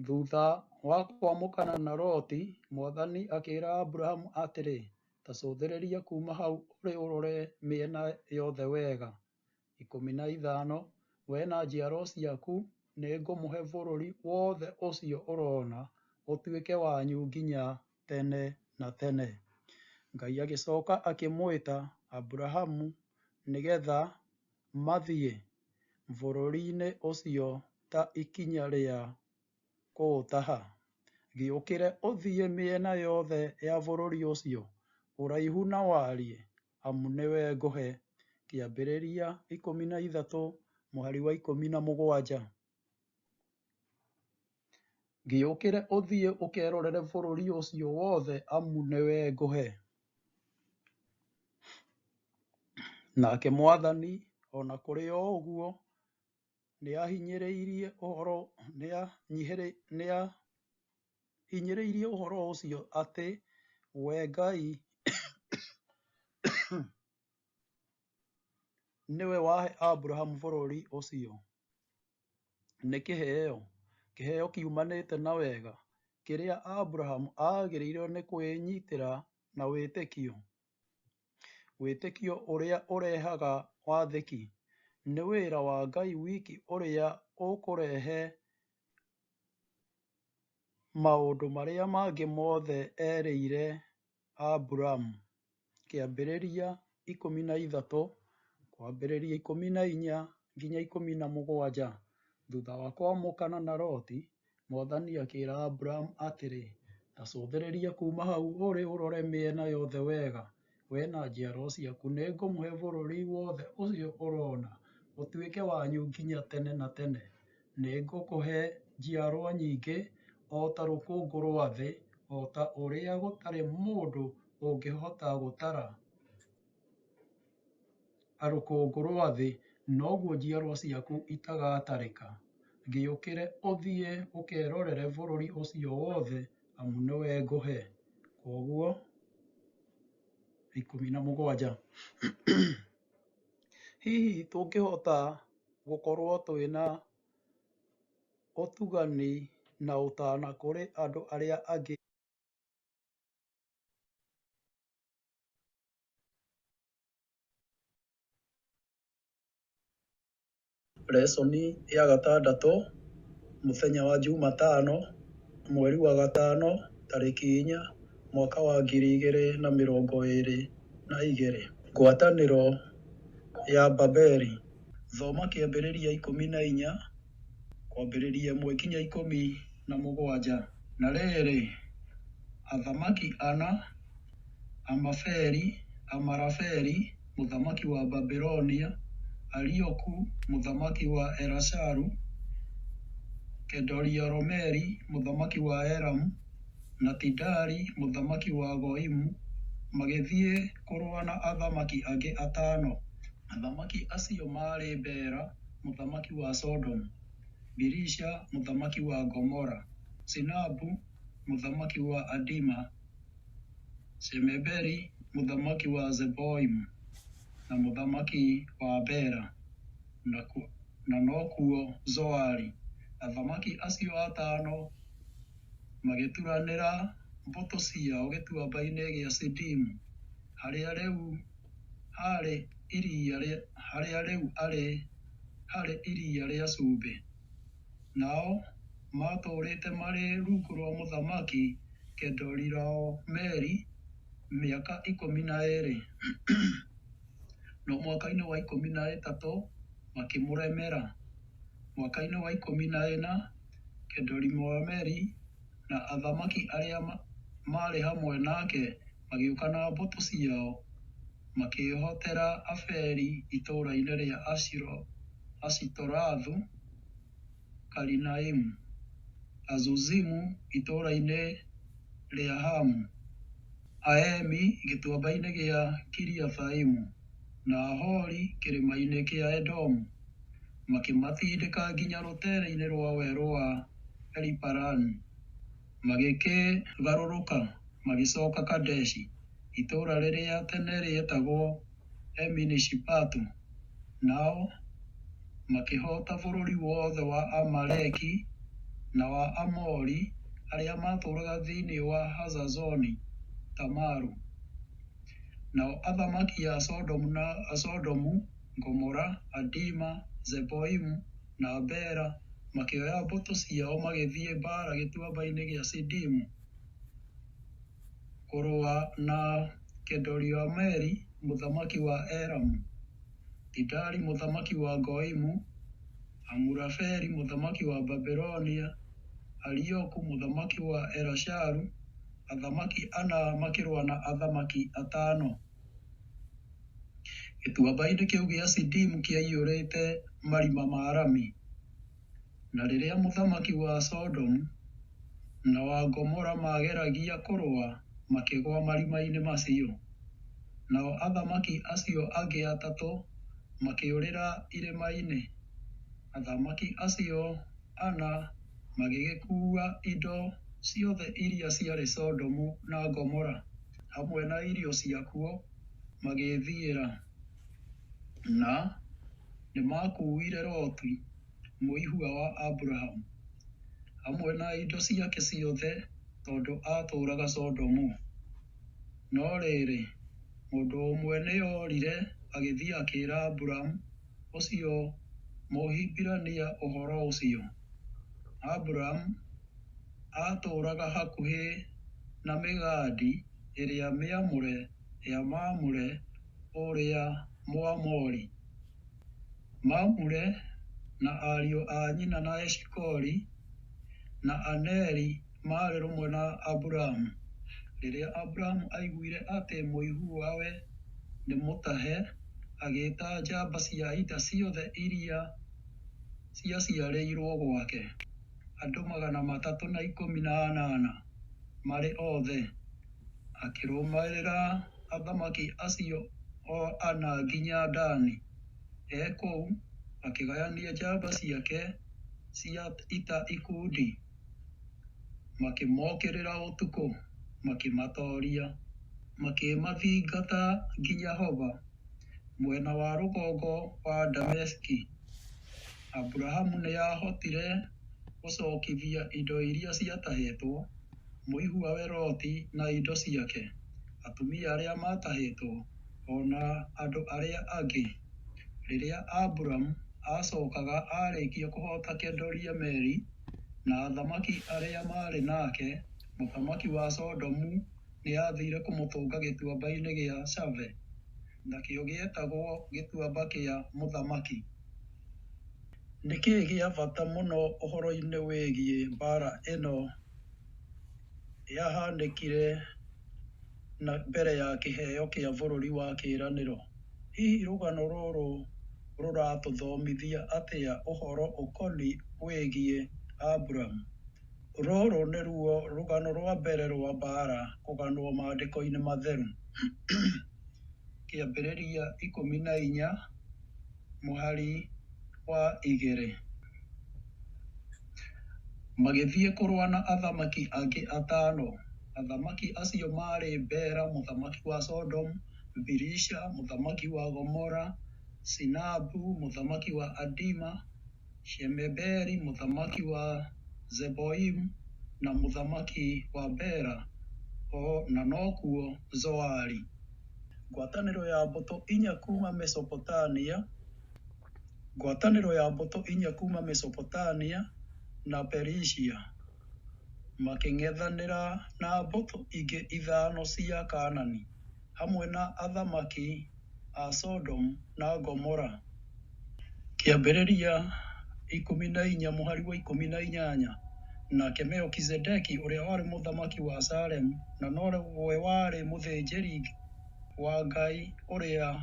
Thutha wa kwamũkana na Loti, Mwathani akĩra Aburamu atĩrĩ, “Ta cũthĩrĩria kuuma hau ũrĩ ũrore mĩena yothe wega. 15. Wee na njiarwa ciaku nĩngũmũhe bũrũri wothe ũcio ũroona, ũtuĩke wanyu nginya tene na tene. Ngai agĩcoka akĩmwĩta Aburahamu nĩgetha mathiĩ bũrũri-inĩ ũcio ta ikinya rĩa kũũtaha. Gĩũkĩre ũthiĩ mĩena yothe ya bũrũri ũcio, ũraihu na wariĩ, amu nĩwe ngũhe. Kĩambĩrĩria 13 mũhari wa 17. Gĩũkĩre ũthiĩ ũkerorere bũrũri ũcio wothe, amu nĩwe ngũhe. Nake Mwathani, o na kũrĩ o ũguo, nĩahinyĩrĩirie ũhoro ũcio atĩ we Ngai nĩwe wahe Aburahamu bũrũri ũcio. Nĩ kĩheo, kĩheo kiumanĩte na wega, kĩrĩa Aburahamu aagĩrĩirwo nĩ kwĩnyitĩra na wĩtĩkio. Wĩtĩkio ũrĩa ũrehaga wathĩki. Nĩ wĩra wa Ngai wiki ũrĩa ũkũrehe maũndũ marĩa mangĩ mothe erĩire Aburamu. Kĩambĩrĩria 13 kwambĩrĩria 14 nginya 17. Thutha wa kwamũkana na Loti, Mwathani akĩĩra Aburamu atĩrĩ, Ta cũthĩrĩria kuuma hau ũrĩ ũrore mĩena yothe wega. Wee na njiarwa ciaku nĩngũmũhe bũrũri wothe ũcio ũrona, ũtuĩke wanyu nginya tene na tene. Nĩngũkũhe njiarwa nyingĩ o ta rũkũngũ rwa thĩ, o ta ũrĩa gũtarĩ mũndũ ũngĩhota gũtara rũkũngũ rwa thĩ, noguo njiarwa ciaku itagatarĩka. Gĩũkĩre ũthiĩ ũkerorere bũrũri ũcio wothe, amu nĩwe ngũhe. Kwoguo 17. Hihi tũngĩhota gũkorwo twĩna ũtugani na ũtana kũrĩ andũ arĩa angĩ? Lesoni ya gatandatũ, mũthenya wa Jumatano, mweri wa gatano, tarĩki 4, mwaka wa 2022. Ngwatanĩro ya Babeli. Thoma Kĩambĩrĩria 14, kwambĩrĩria 1 nginya 17. Na rĩrĩ, athamaki ana, Amafeli, Amarafeli mũthamaki wa Babilonia, Arioku mũthamaki wa Elasaru, Kedoriolomeri mũthamaki wa Elamu, na Tidali mũthamaki wa Goimu, magĩthiĩ kũrũa na athamaki angĩ atano. Athamaki acio maarĩ Bera mũthamaki wa Sodomu, Birisha mũthamaki wa Gomora, Shinabu mũthamaki wa Adima, Shemeberi mũthamaki wa Zeboimu, na mũthamaki wa Bela, na nokuo Zoari. Athamaki acio atano magĩturanĩra mbũtũ ciao gĩtuamba-inĩ gĩa Sidimu, harĩa rĩu harĩ Iria rĩa Cumbĩ. Nao maatũũrĩte marĩ rungu rwa Mũthamaki Kedorilaomeri mĩaka 12, no mwaka-inĩ wa 13 makĩmũremera. Mwaka-inĩ wa 14 Kedorilaomeri na athamaki arĩa maarĩ hamwe nake magĩũka na mbũtũ ciao, makĩĩhotera Aferi itũũra-inĩ rĩa Ashitorathu Karinaimu, Azuzimu itũũra-inĩ rĩa Hamu, Aemi gĩtuamba-inĩ gĩa Kiriathaimu, na Ahori kĩrĩma-inĩ kĩa Edomu, makĩmatindĩka nginya rũteere-inĩ rwa werũ wa Eliparani. Magĩkĩgarũrũka magĩcoka Kadeshi, itũũra rĩrĩa tene rĩetagwo Eni-Mishipatu. Nao makĩhoota bũrũri wothe wa Amaleki na wa Aamori arĩa maatũũraga thĩinĩ wa Hazazoni Tamaru. Nao athamaki a Sodomu, Gomora, Adima, Zeboimu, na Bela makĩoya mbũtũ ciao magĩthiĩ mbaara gĩtuamba-inĩ gĩa Sidimu kũrũa na Kedorilaomeri mũthamaki wa Elamu, Tidali mũthamaki wa Goimu, Amurafeli mũthamaki wa Babilonia, Arioku mũthamaki wa Elasharu, athamaki ana makĩrũa na athamaki atano. Gĩtuamba-inĩ kĩu gĩa Sidimu kĩaiyũrĩte marima ma rami. Na rĩrĩa mũthamaki wa Sodomu na wa Gomora maageragia kũrũa, makĩgũa marima-inĩ macio. Nao athamaki acio angĩ atatũ makĩũrĩra irĩma-inĩ. Athamaki acio ana magĩgĩkuua indo ciothe iria ciarĩ Sodomu na Gomora, hamwe na irio ciakuo, magĩĩthiĩra. Na nĩmakuuire Loti, mũihwa wa Aburamu, hamwe na indo ciake ciothe, tondũ aatũũraga Sodomu. No rĩrĩ, mũndũ ũmwe nĩorire agĩthiĩ akĩĩra Aburamu ũcio Mũhibirania ũhoro ũcio. Aburamu aatũũraga hakuhĩ na mĩgandi ĩrĩa mĩamũre ya Mamure ũrĩa Mũamori. Mamure na ariũ a nyina na Eshikoli na Aneri maarĩ rũmwe na Aburamu. Rĩrĩa Aburamu aiguire atĩ mũihwawe nĩ mũtahe, agĩĩta njamba cia ita ciothe iria ciaciarĩirwo gwake, andũ 318 marĩ othe, akĩrũmĩrĩra athamaki acio ana nginya Dani. E kũu akĩgayania njamba ciake cia ita ikundi, makĩmookĩrĩra ũtukũ, makĩmatooria. Makĩmathingata nginya Hoba, mwena wa rũgongo wa Dameski. Aburamu nĩahotire gũcookithia indo iria ciatahĩtwo, mũihwawe Loti na indo ciake, atumia arĩa maatahĩtwo, o na andũ arĩa angĩ. Rĩrĩa Aburamu aacookaga aarĩkia kũhoota Kedorilaomeri na athamaki arĩa maarĩ nake, mũthamaki wa Sodomu nĩathiire kũmũtũnga Gĩtuamba-inĩ gĩa Shave (nakĩo gĩetagwo Gĩtuamba kĩa Mũthamaki). Nĩ kĩĩ kĩa bata mũno ũhoro-inĩ wĩgiĩ mbaara ĩno yahanĩkire mbere ya kĩheo kĩa Bũrũri wa Kĩĩranĩro? Hihi rũgano rũrũ rũratũthomithia atĩa ũhoro ũkoniĩ wĩgiĩ Aburamu? Rũrũ nĩruo rũgano rwa mbere rwa mbaara kũganwo Maandĩko-inĩ Matheru. Kĩambĩrĩria 14 mũhari wa 2. Magĩthiĩ kũrũa na athamaki angĩ atano. Athamaki acio maarĩ Bera mũthamaki wa Sodomu, Birisha mũthamaki wa Gomora, Shinabu mũthamaki wa Adima, Shemeberi mũthamaki wa Zeboimu, na mũthamaki wa Bela, o na nokuo Zoari. Ngwatanĩro ya mbũtũ inya kuuma Mesopotamia, Ngwatanĩro ya mbũtũ inya kuuma Mesopotamia na Perisia, makĩng'ethanĩra na mbũtũ ingĩ ithano cia Kaanani, hamwe na athamaki a Sodomu na Gomora. Kĩambĩrĩria 14 mũhari wa 18. Nake Melkizedeki ũrĩa warĩ mũthamaki wa Salemu, na nowe warĩ mũthĩnjĩri wa Ngai Ũrĩa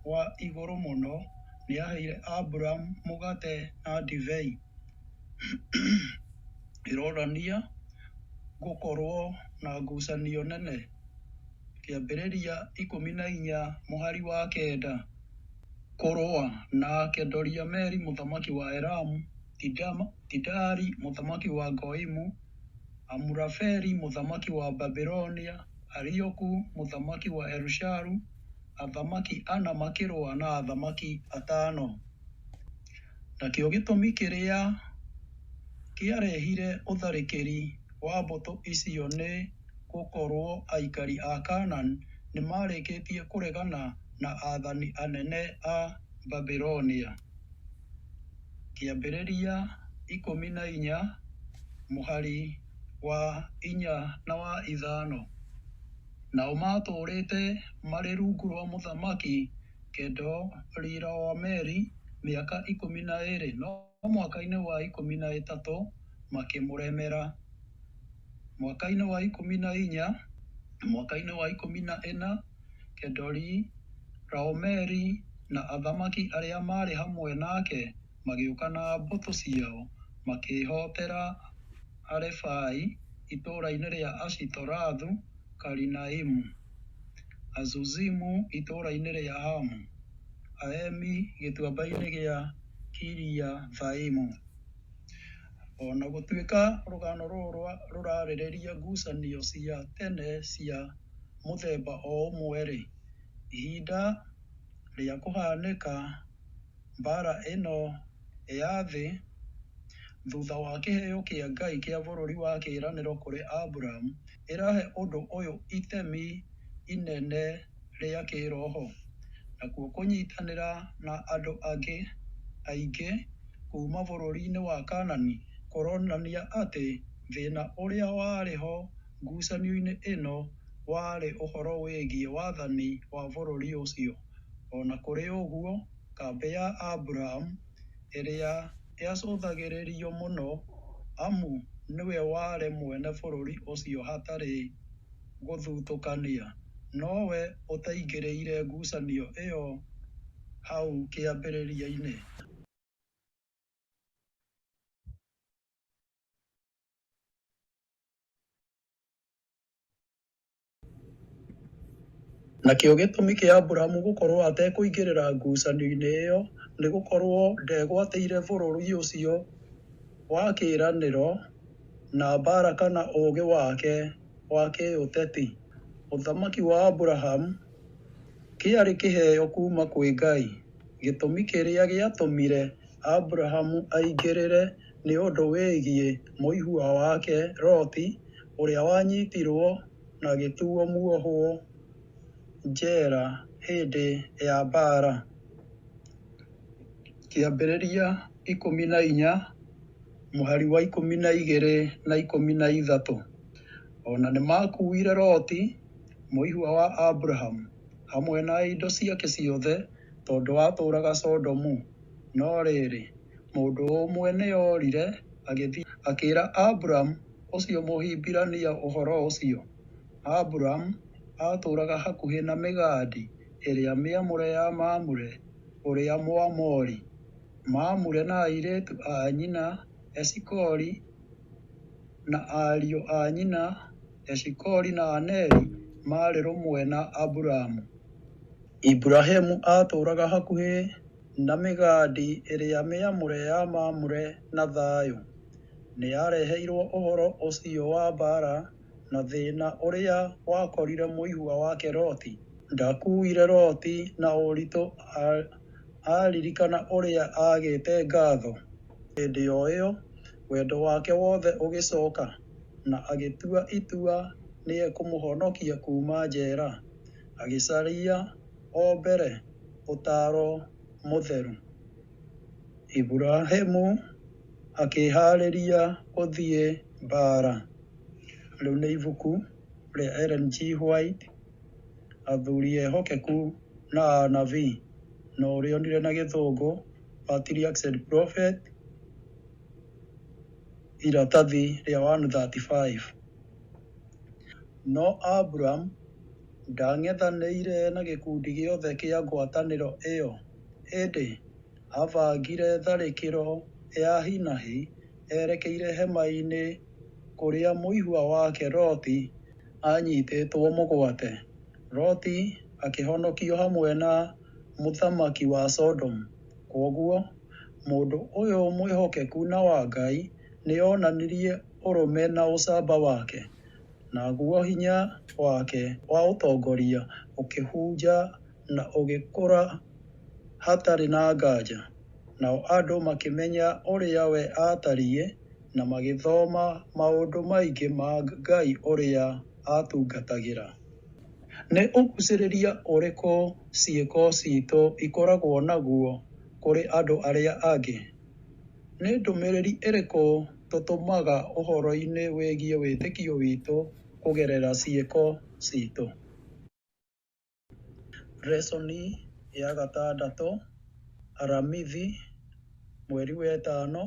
wa Igũrũ Mũno, nĩaheire Aburamu mũgate na ndibei. Ĩronania gũkorũo na ngucanio nene. Kĩambĩrĩria 14 mũhari wa 9. Kũrũa na Kedorilaomeri mũthamaki wa Elamu, Tidali mũthamaki wa Goimu, Amurafeli mũthamaki wa Babilonia, Arioku mũthamaki wa Elasharu, athamaki ana makĩrũa na athamaki atano. Nakĩo gĩtũmi kĩrĩa kĩarehire ũtharĩkĩri wa mbũtũ icio nĩ gũkorũo aikari a Kaanani nĩ maarĩkĩtie kũregana na athani anene a Babilonia. Kĩambĩrĩria 14 mũhari wa 4 na wa 5. Nao maatũũrĩte marĩ rungu rwa Mũthamaki Kedorilaomeri mĩaka 12, no mwaka-inĩ wa 13 makĩmũremera. Mwaka-inĩ wa 14 na mwaka-inĩ wa 14, Kedorilaomeri na athamaki arĩa maarĩ hamwe nake magĩũka na mbũtũ ciao, makĩĩhootera Arefai itũũra-inĩ rĩa Ashitorathu Karinaimu, Azuzimu itũũra-inĩ rĩa Hamu, Aemi gĩtuamba-inĩ gĩa Kiriathaimu. O na gũtuĩka rũgano rũrũ rũrarĩrĩria ngucanio cia tene cia mũthemba o ũmwe-rĩ, ihinda rĩa kũhanĩka mbaara ĩno ya thĩ thutha wa kĩheo kĩa Ngai kĩa bũrũri wa kĩĩranĩro kũrĩ Aburamu, ĩrahe ũndũ ũyũ itemi inene rĩa kĩĩroho, nakuo kũnyitanĩra na andũ angĩ aingĩ kuuma bũrũri-inĩ wa Kanaani kũronania atĩ thĩna ũrĩa warĩ ho ngucanio-inĩ ĩno warĩ ũhoro wĩgiĩ wathani wa bũrũri ũcio. O na kũrĩ ũguo, kambĩ ya Aburamu, ĩrĩa yacũthagĩrĩrio mũno amu nĩwe warĩ mwene bũrũri ũcio hatarĩ gũthutũkania, nowe ũtaingĩrĩire ngucanio ĩyo hau kĩambĩrĩria-inĩ. Nakĩo gĩtũmi kĩa Aburamu gũkorũo atekũingĩrĩra ngucanio-inĩ ĩyo nĩ gũkorũo ndegwatĩire bũrũri ũcio wa kĩĩranĩro na mbaara kana ũũgĩ wake wa kĩũteti. Ũthamaki wa Aburamu kĩarĩ kĩheo kuuma kwĩ Ngai. Gĩtũmi kĩrĩa gĩatũmire Aburamu aingĩrĩre nĩ ũndũ wĩgiĩ mũihwa wake Loti, ũrĩa wanyitirũo na agĩtuwo muohwo njera hĩndĩ ya mbaara. Kĩambĩrĩria 14 mũhari wa 12 na 13. O na nĩmakuuire Loti, mũihwa wa Aburamu, hamwe na indo ciake ciothe, tondũ aatũũraga Sodomu. No rĩrĩ, mũndũ ũmwe nĩorire agĩthiĩ akĩĩra Aburamu ũcio Mũhibirania ũhoro ũcio. Aburamu aatũũraga hakuhĩ na mĩgandi ĩrĩa mĩamũre ya Mamure ũrĩa Mũamori. Mamure na airĩtu a nyina Eshikoli na ariũ a nyina Eshikoli na Aneri maarĩ rũmwe na Aburamu. Iburahimu aatũũraga hakuhĩ na mĩgandi ĩrĩa mĩamũre ya Mamure na thayũ. Nĩareheirwo ũhoro ũcio wa mbaara na thĩna ũrĩa wakorire mũihwa wake Loti. Ndakuuire Loti na ũritũ aririkana ũrĩa aagĩte ngatho. Hĩndĩ o ĩyo, wendo wake wothe ũgĩcoka, na agĩtua itua nĩekũmũhonokia kuuma njera. Agĩcaria o mbere ũtaaro mũtheru. Iburahimu akĩĩhaarĩria gũthiĩ mbaara. Rĩu nĩ ibuku rĩa Ellen G. White, Athuri Ehokeku na Anabii, no ũrĩonire na Gĩthũngũ, Patriarchs and Prophets, iratathi rĩa 135. No Aburamu ndang'ethanĩire na gĩkundi gĩothe kĩa ngwatanĩro ĩyo, ĩndĩ aabangire tharĩkĩro ya hi na hi erekeire hema-inĩ kũrĩa mũihwa wake Loti aanyitĩtwo mũgwate. Loti akĩhonokio hamwe na mũthamaki wa Sodomu. Kwoguo, mũndũ ũyũ mwĩhokeku na wa Ngai nĩ onanirie ũrũme na ũcamba wake, naguo hinya wake wa ũtongoria ũkĩhunja na ũgĩkũra hatarĩ na nganja. Nao andũ makĩmenya ũrĩa we aatariĩ na magĩthoma maũndũ maingĩ ma Ngai ũrĩa aatungatagĩra. Nĩ ũgucĩrĩria ũrĩkũ ciĩko citũ ikoragwo naguo kũrĩ andũ arĩa angĩ? Nĩ ndũmĩrĩri ĩrĩkũ tũtũmaga ũhoro-inĩ wĩgiĩ wĩtĩkio witũ kũgerera ciĩko citũ? Lesson ya gatandatũ, Aramithi, mweri wa ĩtano,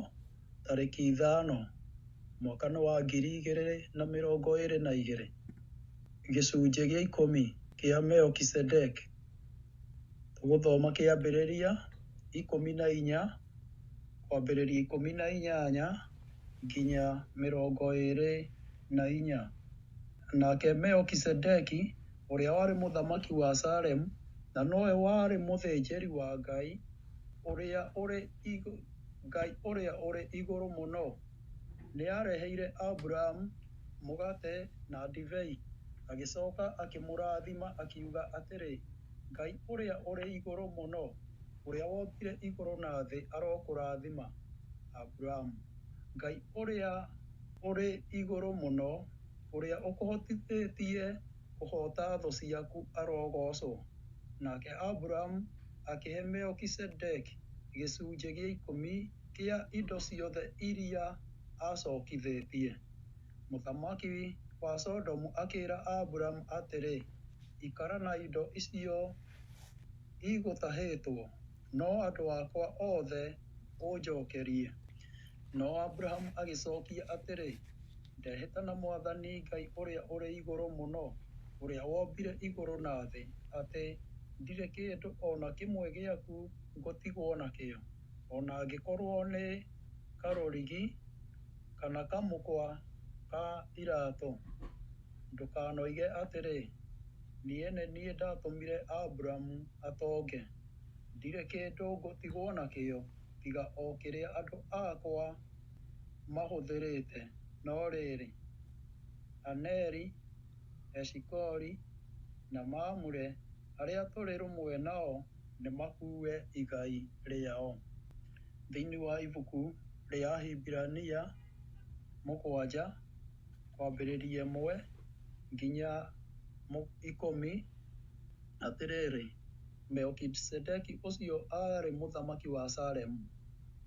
tarĩki 5, mwaka nĩ wa 2022. Gĩcunjĩ gĩa 10 kĩa Melkizedek. Tũgũthoma kĩambĩrĩria 14 kwambĩrĩria 18 nginya 24. Nake Melkizedeki, ũrĩa warĩ mũthamaki wa Salemu, na nowe warĩ mũthĩnjĩri wa Ngai ũrĩa ũrĩ Igũrũ Mũno, nĩareheire Aburamu mũgate na ndibei. Agĩcoka akĩmũrathima, akiuga atĩrĩ, Ngai ũrĩa ũrĩ Igũrũ Mũno, ũrĩa wombire igũrũ na thĩ arokũrathima, Aburamu. Ngai ũrĩa ũrĩ Igũrũ Mũno, ũrĩa ũkũhotithĩtie kũhoota thũ ciaku arogoocwo. Nake Aburamu akĩhe Melkizedeki gĩcunjĩ gĩa 10 kĩa indo ciothe iria aacokithĩtie. Mũthamaki wa Sodomu akĩĩra Aburamu atĩrĩ, Ikara na indo icio igũtahĩtwo, no andũ akwa othe ũnjokerie. No Aburamu agĩcokia atĩrĩ, Ndehĩta na Mwathani Ngai ũrĩa ũrĩ Igũrũ Mũno, ũrĩa wombire igũrũ na thĩ, atĩ ndirĩ kĩndũ o na kĩmwe gĩaku ngũtigwo nakĩo, o na angĩkorwo nĩ karũrigi kana kamũkwa ka iraatũ. Ndũkanoige atĩrĩ, Niĩ nĩ niĩ ndatũmire Aburamu atonge. Ndirĩ kĩndũ ngũtigwo nakĩo tiga o kĩrĩa andũ akwa mahũthĩrĩte. No rĩrĩ, Aneri, Eshikoli, na Mamure, arĩa tũrĩ rũmwe nao nĩmakuue igai rĩao. Thĩinĩ wa ibuku rĩa Ahibirania 7 kwambĩrĩria 1 nginya 10. Atĩrĩrĩ, Melkizedeki ũcio aarĩ mũthamaki wa Salemu,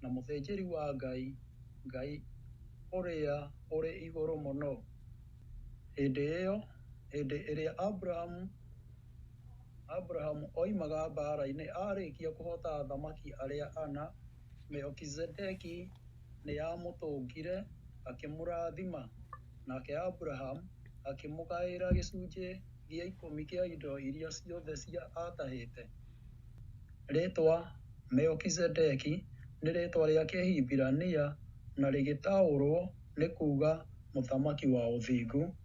na mũthĩnjĩri wa Ngai, Ngai ũrĩa ũrĩ Igũrũ Mũno. Hĩndĩ ĩyo, hĩndĩ ĩrĩa Aburahamu oimaga mbaara-inĩ arĩkia kũhoota athamaki arĩa ana, Melkizedeki nĩamũtũngire akĩmũrathima, nake Aburahamu akĩmũgaĩra gĩcunjĩ gĩa 10 kĩa indo iria ciothe aatahĩte. Rĩĩtwa Melkizedeki nĩ rĩĩtwa rĩa Kĩhibirania na rĩgĩtaũrwo nĩ kuuga Mũthamaki wa Ũthingu,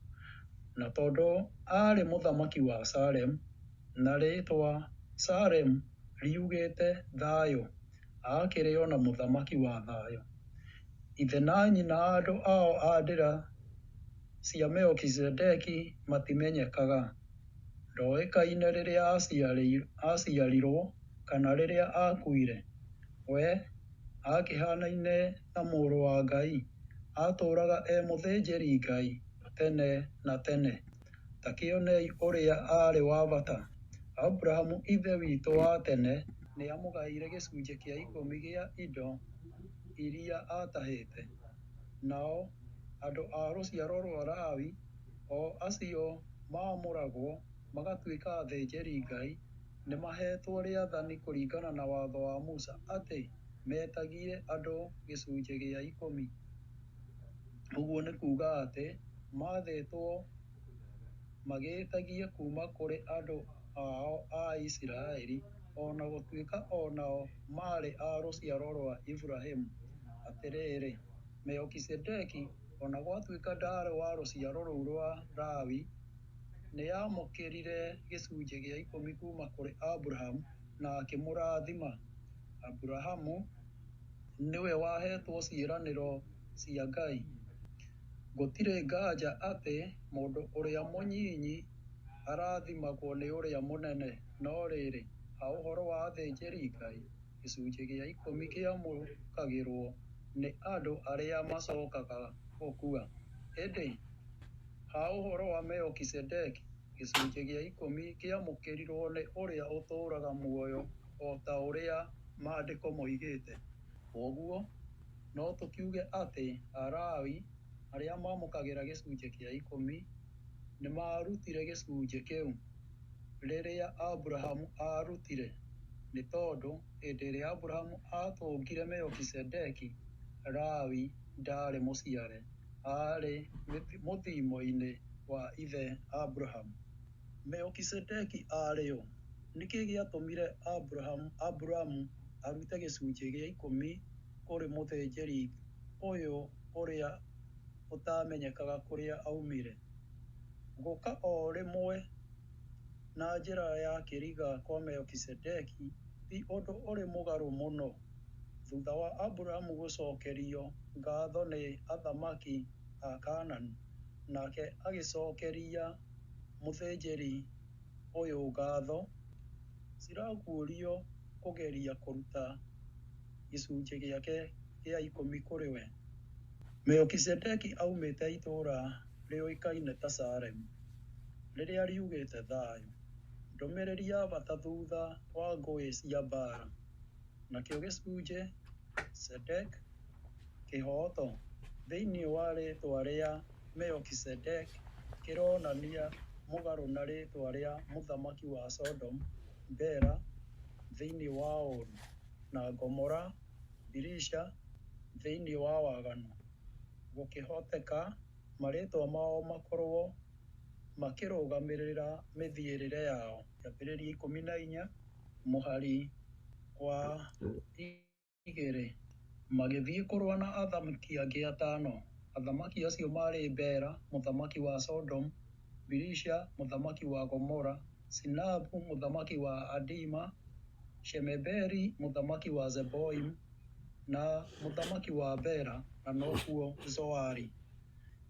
na tondũ aarĩ mũthamaki wa Salemu, na rĩĩtwa Salemu riugĩte Thayũ, aakĩrĩ o na Mũthamaki wa Thayũ. Ithe na nyina andũ ao a ndĩra cia Melkizedeki matimenyekaga. Ndoĩkaine rĩrĩa aaciarirwo kana rĩrĩa aakuire. We aakĩhaanaine na Mũrũ wa Ngai, atũũraga e mũthĩnjĩri Ngai tene na tene. Ta kĩonei ũrĩa aarĩ wa bata! Aburahamu ithe witũ wa tene nĩamũgaĩire gĩcunjĩ kĩa 10 gĩa indo iria aatahĩte. Nao andũ a rũciaro rwa Lawi, o acio maamũragwo magatuĩka athĩnjĩri Ngai, nĩmaheetwo rĩathani kũringana na watho wa Musa atĩ metagie andũ gĩcunjĩ gĩa 10. Ũguo nĩ kuuga atĩ maathĩtwo magĩĩtagie kuuma kũrĩ andũ ao a Isiraeli, o na gũtuĩka o nao maarĩ a rũciaro rwa Iburahĩmu. Atĩrĩrĩ, Melkizedeki, o na gwatuĩka ndaarĩ wa rũciaro rũu rwa Lawi, nĩamũkĩrire gĩcunjĩ gĩa 10 kuuma kũrĩ Aburahamu na akĩmũrathima. Aburahamu nĩwe waheetwo ciĩranĩro cia Ngai. Gũtirĩ nganja atĩ mũndũ ũrĩa mũnyinyi arathimagwo nĩ ũrĩa mũnene. No rĩrĩ, ha ũhoro wa athĩnjĩri Ngai, gĩcunjĩ gĩa 10 kĩamũkagĩrwo nĩ andũ arĩa macokaga gũkua. Ĩndĩ ha ũhoro wa Melkizedeki, gĩcunjĩ gĩa 10 kĩamũkĩrirwo nĩ ũrĩa ũtũũraga muoyo o ta ũrĩa Maandĩko moigĩte. Kwoguo no tũkiuge atĩ Alawi arĩa maamũkagĩra gĩcunjĩ kĩa 10 nĩmarutire gĩcunjĩ kĩu. rĩrĩa Aburahamu aarutire? Nĩ tondũ hĩndĩ ĩrĩa Aburahamu aatũngire Melikisedeki, Lawi ndaarĩ mũciare, aarĩ mũthimo-inĩ wa ithe Aburahamu. Melikisedeki aarĩ ũ? Nĩ kĩĩ gĩatũmire Aburamu arute gĩcunjĩ gĩa ikũmi kũrĩ mũthĩnjĩri ũyũ ũrĩa ũtamenyekaga kũrĩa aumire? Gũka o rĩmwe na njĩra ya kĩriga kwa Melikisedeki ti ũndũ ũrĩ mũgarũ mũno. Thutha wa Aburamu gũcokerio ngatho nĩ athamaki a Kaanani, nake agĩcokeria mũthĩnjĩri ũyũ ngatho, ciraguũrio kũgeria kũruta gĩcunjĩ gĩake gĩa ikũmi kũrĩ we. Melikisedeki aumĩte itũũra rĩoĩkaine ta Salemu, rĩrĩa riugĩte thayũ, ndũmĩrĩri ya bata thutha wa ngũĩ cia mbaara. Nakĩo gĩcunjĩ "Zedek" kĩhooto thĩinĩ wa rĩĩtwa rĩa Melchizedek kĩronania mũgarũ na rĩĩtwa rĩa mũthamaki wa Sodom, Bera thĩinĩ wa ũũru, na Gomora, Birisha thĩinĩ wa waganu. Gũkĩhoteka marĩĩtwa mao makorũo makĩrũgamĩrĩra mĩthiĩre yao. Kĩambĩrĩria 14 mũhari wa 2. Magĩthiĩ kũrũa na athamaki angĩ atano. Athamaki acio maarĩ Bera mũthamaki wa Sodomu, Birisha mũthamaki wa Gomora, Shinabu mũthamaki wa Adima, Shemeberi mũthamaki wa Zeboimu, na mũthamaki wa Bela, na nokuo Zoari.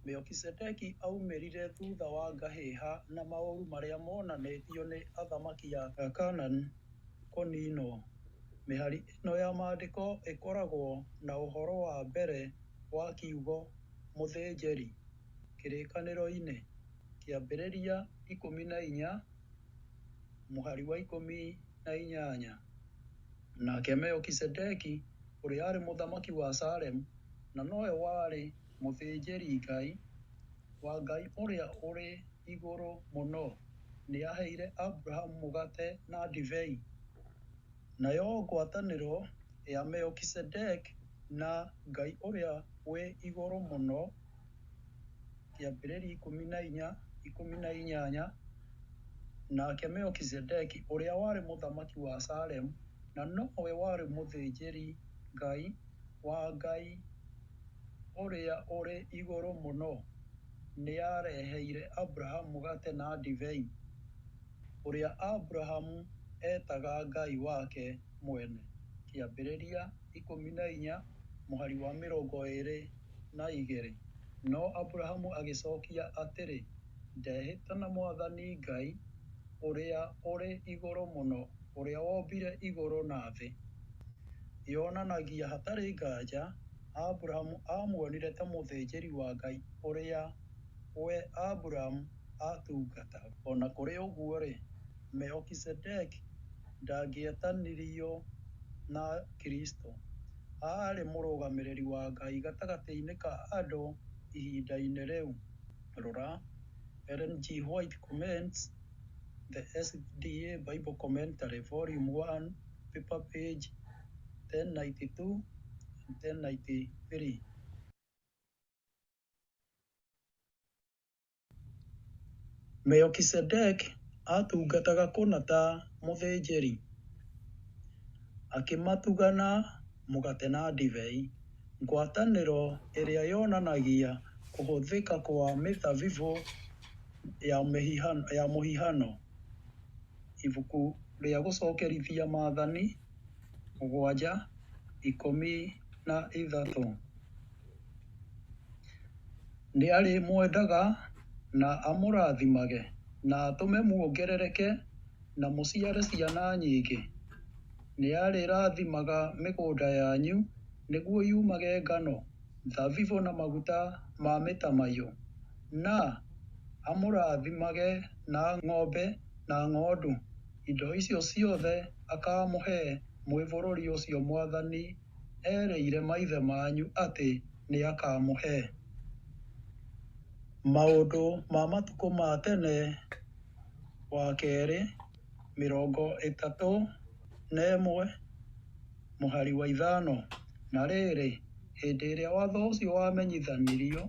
Melkisedeki aumĩrire thutha wa ngahĩha na maũru marĩa monanĩtio nĩ athamaki a Kaanani kũninwo. Mĩhari ĩno ya maandĩko ĩkoragwo na ũhoro wa mbere wa kiugo "mũthĩnjĩri" Kĩrĩkanĩro-inĩ (Kĩambĩrĩria 14 mũhari wa 18). Nake Melkizedeki, ũrĩa warĩ mũthamaki wa Salemu na nowe warĩ mũthĩnjĩri-Ngai wa Ngai Ũrĩa ũrĩ Igũrũ Mũno, nĩ aaheire Aburamu mũgate na ndibei. Nayo ngwatanĩro ya Melkizedeki na Ngai Ũrĩa wĩ Igũrũ Mũno (Kĩambĩrĩria 14:18). Nake Melkizedeki, ũrĩa warĩ mũthamaki wa Salemu na nowe warĩ mũthĩnjĩri-Ngai wa Ngai Ũrĩa ũrĩ Igũrũ Mũno, nĩareheire Aburamu mũgate na ndibei, ũrĩa Aburamu eetaga Ngai wake mwene (Kĩambĩrĩria 14 mũhari wa 22). No Aburamu agĩcokia atĩrĩ, Ndehĩta na Mwathani Ngai ũrĩa ũrĩ Igũrũ Mũno, ũrĩa wombire igũrũ na thĩ. Yonanagia hatarĩ nganja Aburamu aamuonire ta mũthĩnjĩri wa Ngai ũrĩa we Aburamu aatungataga. O na kũrĩ ũguo-rĩ, Melkizedeki ndangĩetanirio na Kristo. Aarĩ mũrũgamĩrĩri wa Ngai gatagatĩ-inĩ ka andũ ihinda-inĩ rĩu. Rora Ellen G. White Comments, The SDA Bible Commentary, Volume 1, paper page 1092 and 1093. Melkizedeki aatungataga kũna ta mũthĩnjĩri, akĩmatuga na mũgate na ndibei, ngwatanĩro ĩrĩa yonanagia kũhũthĩka kwa mĩthabibũ ya mũhihano. Ibuku rĩa Gũcokerithia Maathani 7:13. Nĩarĩmwendaga na amũrathimage na atũme muongerereke na mũciare ciana nyingĩ. Nĩarĩrathimaga mĩgũnda yanyu nĩguo yumage ngano, thabibũ na maguta ma mĩtamaiyũ, na amũrathimage na ng'ombe na ng'ondu. Indo icio ciothe akaamũhe mwĩ bũrũri ũcio Mwathani erĩire maithe manyu atĩ nĩakamũhe. Maũndũ ma Matukũ ma Tene wa Kerĩ 31 mũhari wa 5. Na rĩrĩ, hĩndĩ ĩrĩa watho ũcio wamenyithanirio,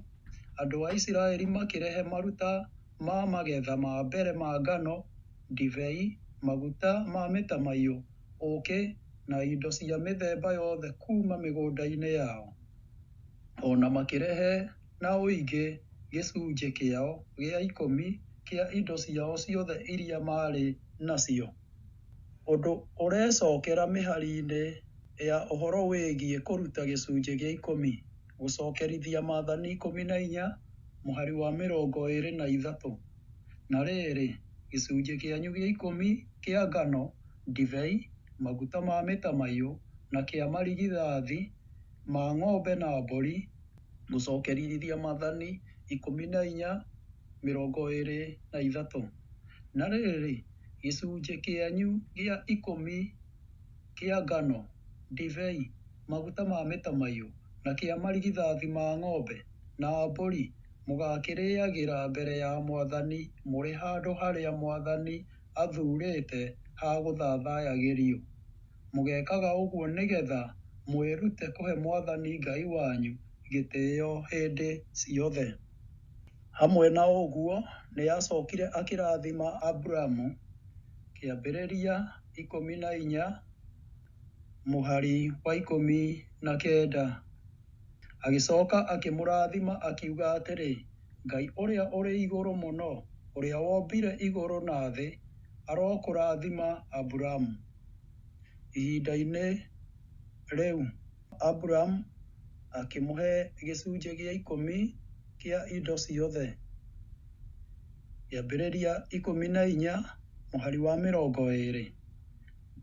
andũ a Isiraeli makĩrehe maruta ma magetha ma mbere ma ngano, ndibei, maguta ma mĩtamaiyũ, ũũkĩ, na indo cia mĩthemba yothe kuuma mĩgũnda-inĩ yao. O na makĩrehe na ũingĩ gĩcunjĩ kĩao gĩa ikũmi kĩa indo ciao ciothe iria maarĩ nacio. Ũndũ ũrecokera mĩhari-inĩ ya ũhoro wĩgiĩ kũruta gĩcunjĩ gĩa ikũmi. Gũcokerithia Maathani 14 mũhari wa 23. Na rĩrĩ, gĩcunjĩ kĩanyu gĩa ikũmi kĩa ngano, ndibei, maguta ma mĩtamaiyũ, na kĩa marigithathi ma ng'ombe na mbũri, Gũcokerithia Maathani 14 23. Na rĩrĩ, gĩcunjĩ kĩanyu gĩa ikũmi kĩa ngano, ndibei, maguta ma mĩtamaiyũ, na kĩa marigithathi ma ng'ombe na mbũri mũgaakĩrĩĩagĩra mbere ya mwathani mũrĩ handũ harĩa mwathani athuurĩĩte ha gũthaathayagĩrio. Mũgeekaga ũguo nĩ geetha mwĩrute kũhe mwathani Ngai wanyu gĩtĩĩo hĩndĩ ciothe. Hamwe na ũguo, nĩ aacokire akĩrathima Aburamu Kĩambĩrĩria 14 mũhari wa 19. Agĩcoka akĩmũrathima akiuga atĩrĩ, Ngai Ũrĩa ũrĩ Igũrũ Mũno, ũrĩa wombire igũrũ na thĩ, arokũrathima Aburamu. Ihinda-inĩ rĩu Aburamu akĩmũhe gĩcunjĩ gĩa ikũmi kĩa indo ciothe. Kĩambĩrĩria 14 mũhari wa 20.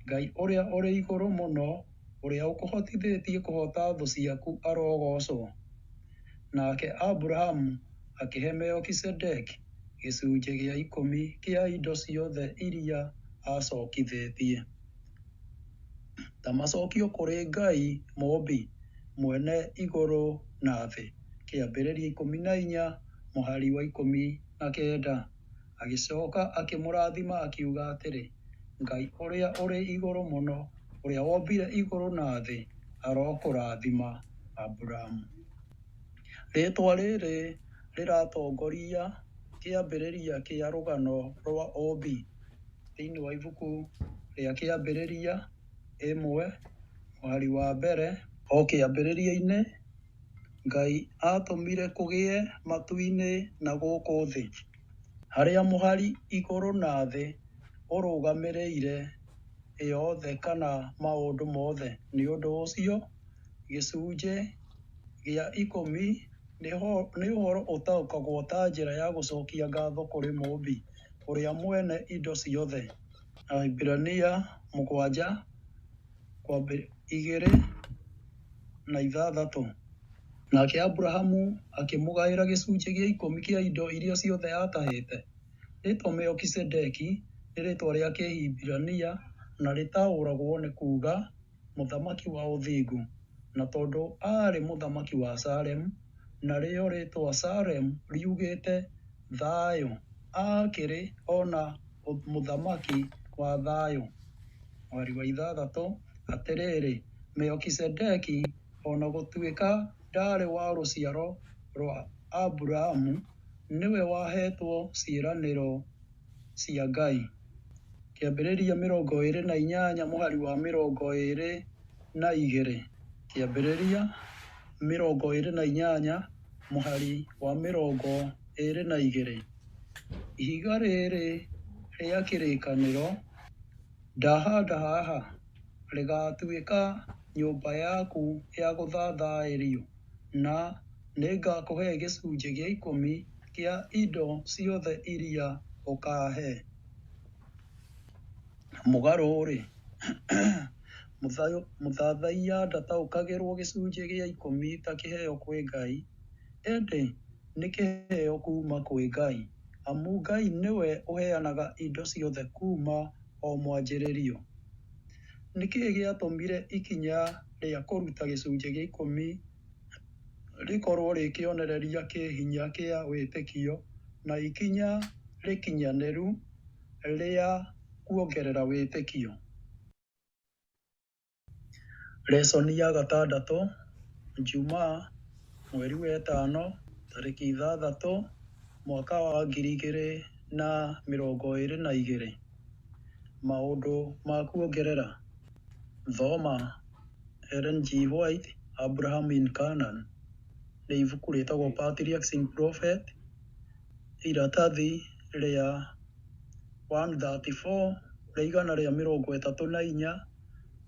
Ngai Ũrĩa ũrĩ Igũrũ Mũno, ũrĩa ũkũhotithĩtie kũhoota thũ ciaku arogoocwo. Nake Aburamu akĩhe Melikisedeki gĩcunjĩ gĩa ikũmi kĩa indo ciothe iria aacokithĩtie. Ta macokio kũrĩ Ngai Mũũmbi, mwene igũrũ na thĩ. Kĩambĩrĩria 14 mũhari wa 19. Agĩcoka akĩmũrathima akiuga atĩrĩ, Ngai Ũrĩa ũrĩ Igũrũ Mũno, ũrĩa wombire igũrũ na thĩ, arokũrathima Aburamu. Rĩĩtwa rĩrĩ rĩratongoria kĩambĩrĩria kĩa rũgano rwa ũũmbi thĩinĩ wa ibuku rĩa Kĩambĩrĩria 1 mũhari wa mbere. O kĩambĩrĩria-inĩ, Ngai aatũmire kũgĩe matu-inĩ na gũkũ thĩ, harĩa mũhari igũrũ na thĩ ũrũgamĩrĩire yothe kana maũndũ mothe. Nĩ ũndũ ũcio, gĩcunjĩ gĩa ikũmi nĩ ũhoro ũtaũkagwo ta njĩra ya gũcokia ngatho kũrĩ Mũũmbi, ũrĩa mwene indo ciothe. Ahibirania 7 2 na 6. Nake Aburahamu akĩmũgaĩra gĩcunjĩ gĩa ikũmi kĩa indo iria ciothe aatahĩte. Rĩĩtwa Melikisedeki nĩ rĩĩtwa rĩa Kĩhibirania na rĩtaũragwo nĩ kuuga "Mũthamaki wa Ũthingu", na tondũ aarĩ mũthamaki wa Salemu, narĩo rĩĩtwa Salemu riugĩte "Thayũ", aakĩrĩ o na "Mũthamaki wa Thayũ". Mũhari wa 6. Atĩrĩrĩ, Melikisedeki o na gũtuĩka ndaarĩ wa rũciaro rwa Aburahamu, nĩwe waheetwo ciĩranĩro cia Ngai. Kĩambĩrĩria 28 mũhari wa 22. Kĩambĩrĩria 28 mũhari wa 22. Ihiga rĩrĩ rĩa kĩrĩkanĩro ndahanda haha, rĩgaatuĩka nyũmba yaku ya gũthathaĩrio, na nĩngakũhe gĩcunjĩ gĩa ikũmi kĩa indo ciothe iria ũkaahe. Mũgarũ-rĩ, mũthathaiya ndataũkagĩrũo gĩcunjĩ gĩa ikũmi ta kĩheo kwĩ Ngai, ĩndĩ nĩ kĩheo kuuma kwĩ Ngai, amu Ngai nĩwe ũheanaga indo ciothe kuuma o mwanjĩrĩrio. Nĩ kĩĩ gĩatũmire ikinya rĩa kũruta gĩcunjĩ gĩa ikũmi rĩkorũo rĩ kĩonereria kĩ hinya kĩa wĩtĩkio na ikinya rĩkinyanĩru rĩa Kuongerera Wĩtĩkio. Lesson ya gatandatũ, Njumaa, mweri wa ĩtano, tarĩki 6, mwaka wa 2022. Maũndũ ma kuongerera. Thoma Ellen G. White, Abraham in Canaan. Nĩ ibuku rĩtagwo Patriarchs and Prophets, iratathi rĩa 134, rĩa 134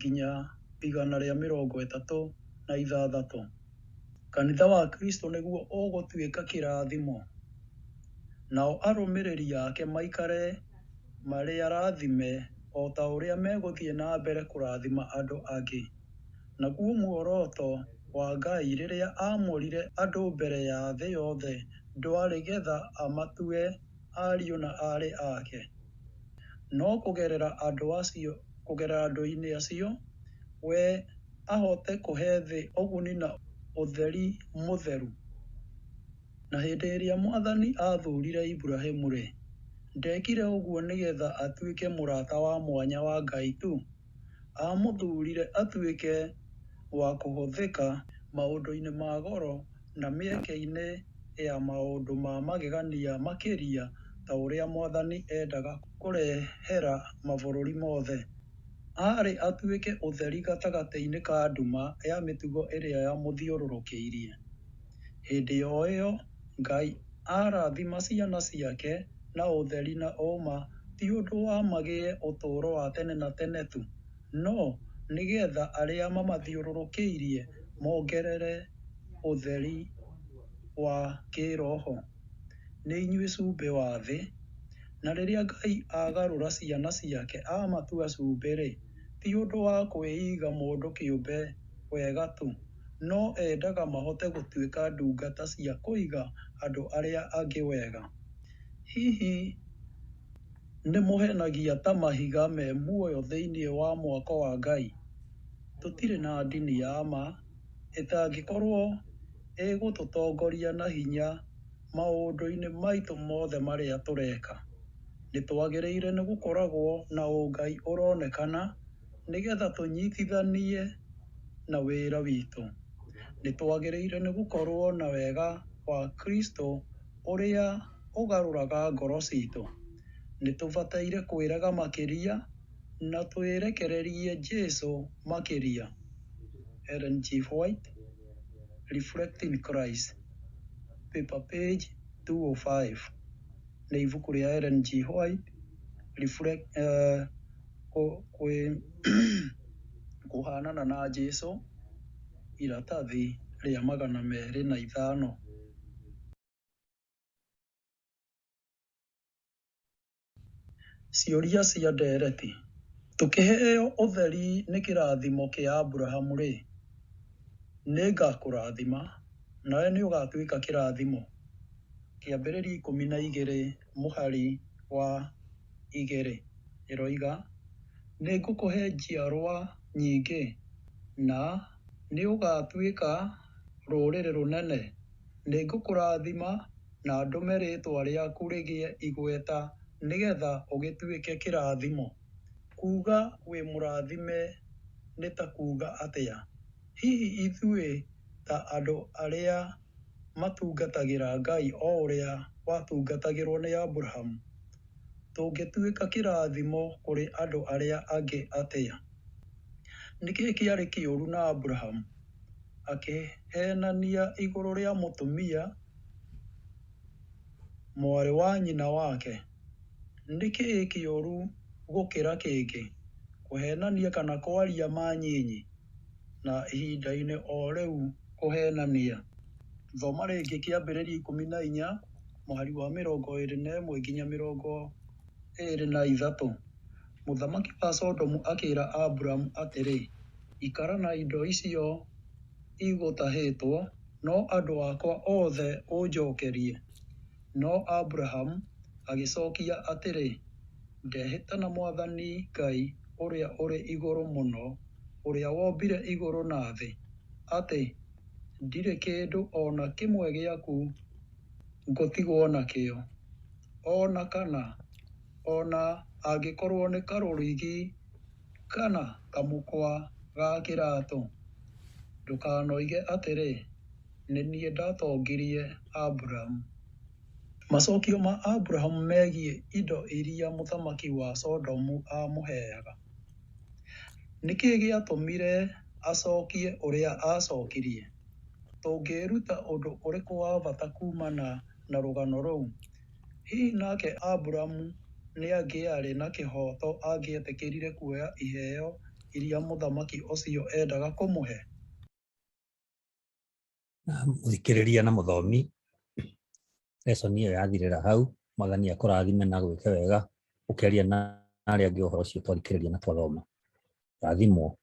nginya 136. Kanitha wa Kristo nĩguo ũgũtuĩka kĩrathimo, nao arũmĩrĩri ake maikare marĩ arathime o ta ũrĩa megũthiĩ na mbere kũrathima andũ angĩ. Naguo muoroto wa Ngai rĩrĩa aamũrire andũ mbere ya thĩ yothe ndwarĩ getha amatue ariũ na aarĩ ake, no kũgerera andũ-inĩ acio, we ahote kũhe thĩ ũguni na ũtheri mũtheru. Na hĩndĩ ĩrĩa Mwathani aathurire Iburahĩmu-rĩ, ndekire ũguo nĩgetha atuĩke mũrata wa mwanya wa Ngai tu. Aamũthurire atuĩke wa kũhũthĩka maũndũ-inĩ ma goro na mĩeke-inĩ ya maũndũ ma magegania makĩria ta ũrĩa Mwathani endaga kũrehera mabũrũri mothe. Aarĩ atuĩke ũtheri gatagatĩ-inĩ ka nduma ya mĩtugo ĩrĩa yamũthiũrũrũkĩirie. Hĩndĩ o ĩyo, Ngai arathima ciana ciake na ũtheri na ũũma ti ũndũ wa magĩe ũtũũro wa tene na tene tu, no nĩgetha arĩa mamathiũrũrũkĩirie mongerere ũtheri wa kĩĩroho. Nĩ inyuĩ cumbĩ wa thĩ. Na rĩrĩa Ngai agarũra ciana ciake amatua cumbĩ-rĩ, ti ũndũ wa kwĩiga mũndũ kĩũmbe wega tu, no endaga mahote gũtuĩka ndungata cia kũiga andũ arĩa angĩ wega. Hihi nĩ mũhenagia ta mahiga me muoyo thĩinĩ wa mwako wa Ngai? Tũtirĩ na ndini ya ma ĩtangĩkorwo ĩgũtũtongoria na hinya maũndũ-inĩ maitũ mothe marĩa tũreka. Nĩ twagĩrĩire nĩ gũkoragwo na ũngai ũronekana nĩgetha tũnyitithanie na wĩra witũ. Nĩ twagĩrĩire nĩ gũkorwo na wega wa Kristo ũrĩa ũgarũraga ngoro citũ. Nĩ tũbataire kwĩrega makĩria na twĩrekererie Jesũ makĩria. Ellen G. White, Reflecting Christ, paper page 205. Nĩ ibuku rĩa Ellen G. White, Reflect, kũhanana na Jesũ, iratathi rĩa 205. Ciũria cia ndereti. Tũkĩheo ũtheri nĩ kĩrathimo kĩa Abrahamu-rĩ, nĩngakũrathima, nawe nĩũgatuĩka kĩrathimo. Kĩambĩrĩria 12 mũhari wa 2 ĩroiga, nĩngũkũhe njiarwa nyingĩ, na nĩũgatuĩka rũrĩrĩ rũnene. Nĩngũkũrathima na ndũme rĩĩtwa rĩaku rĩgĩe igweta nĩgetha ũgĩtuĩke kĩrathimo. Kuuga wĩ mũrathime nĩ ta kuuga atĩa? Hihi ithuĩ ta andũ arĩa matungatagĩra Ngai o ũrĩa watungatagĩrwo nĩ Abrahamu, tũngĩtuĩka kĩrathimo kũrĩ andũ arĩa angĩ atĩa? Nĩ kĩĩ kĩarĩ kĩũru na Abrahamu? Akĩheenania igũrũ rĩa mũtumia mwarĩ wa nyina wake. Nĩ kĩĩ kĩũru gũkĩra kĩngĩ, kũheenania kana kwaria ma nyinyi, na ihinda-inĩ o rĩu kũheenania? Thoma rĩngĩ Kĩambĩrĩria 14 mũhari wa 21 nginya 23. Mũthamaki wa Sodomu akĩra Aburamu atĩrĩ, Ikara na indo icio igũtahĩtwo, no andũ akwa othe ũnjokerie. No Aburahamu agĩcokia atĩrĩ, Ndehĩta na Mwathani Ngai ũrĩa ũrĩ igũrũ mũno, ũrĩa wombire igũrũ na thĩ, atĩ ndirĩ kĩndũ o na kĩmwe gĩaku ngũtigwo nakĩo, o na kana o na Angĩkorũo nĩ karũrigi kana kamũkwa ga kĩratũ, ndũkanoige atĩrĩ, 'Nĩ niĩ ndatongirie Aburamu. Macokio ma Aburamu megiĩ indo iria mũthamaki wa Sodomu aamũheaga. Nĩ kĩĩ gĩatũmire acokie ũrĩa aacokirie? Tũngĩĩruta ũndũ ũrĩkũ wa bata kuumana na rũgano rũu? Hihi nake Aburamu nĩ angĩarĩ na kĩhooto angĩetĩkĩrire kuoya iheo iria mũthamaki ũcio eendaga kũmũhe? Mũthikĩrĩria na mũthomi, lesson ĩyo yathirĩra hau. Mwathani akũrathime na gwĩke wega ũkĩaria na arĩa angĩ ũhoro ũcio twathikĩrĩria na twathoma. Rathimwo.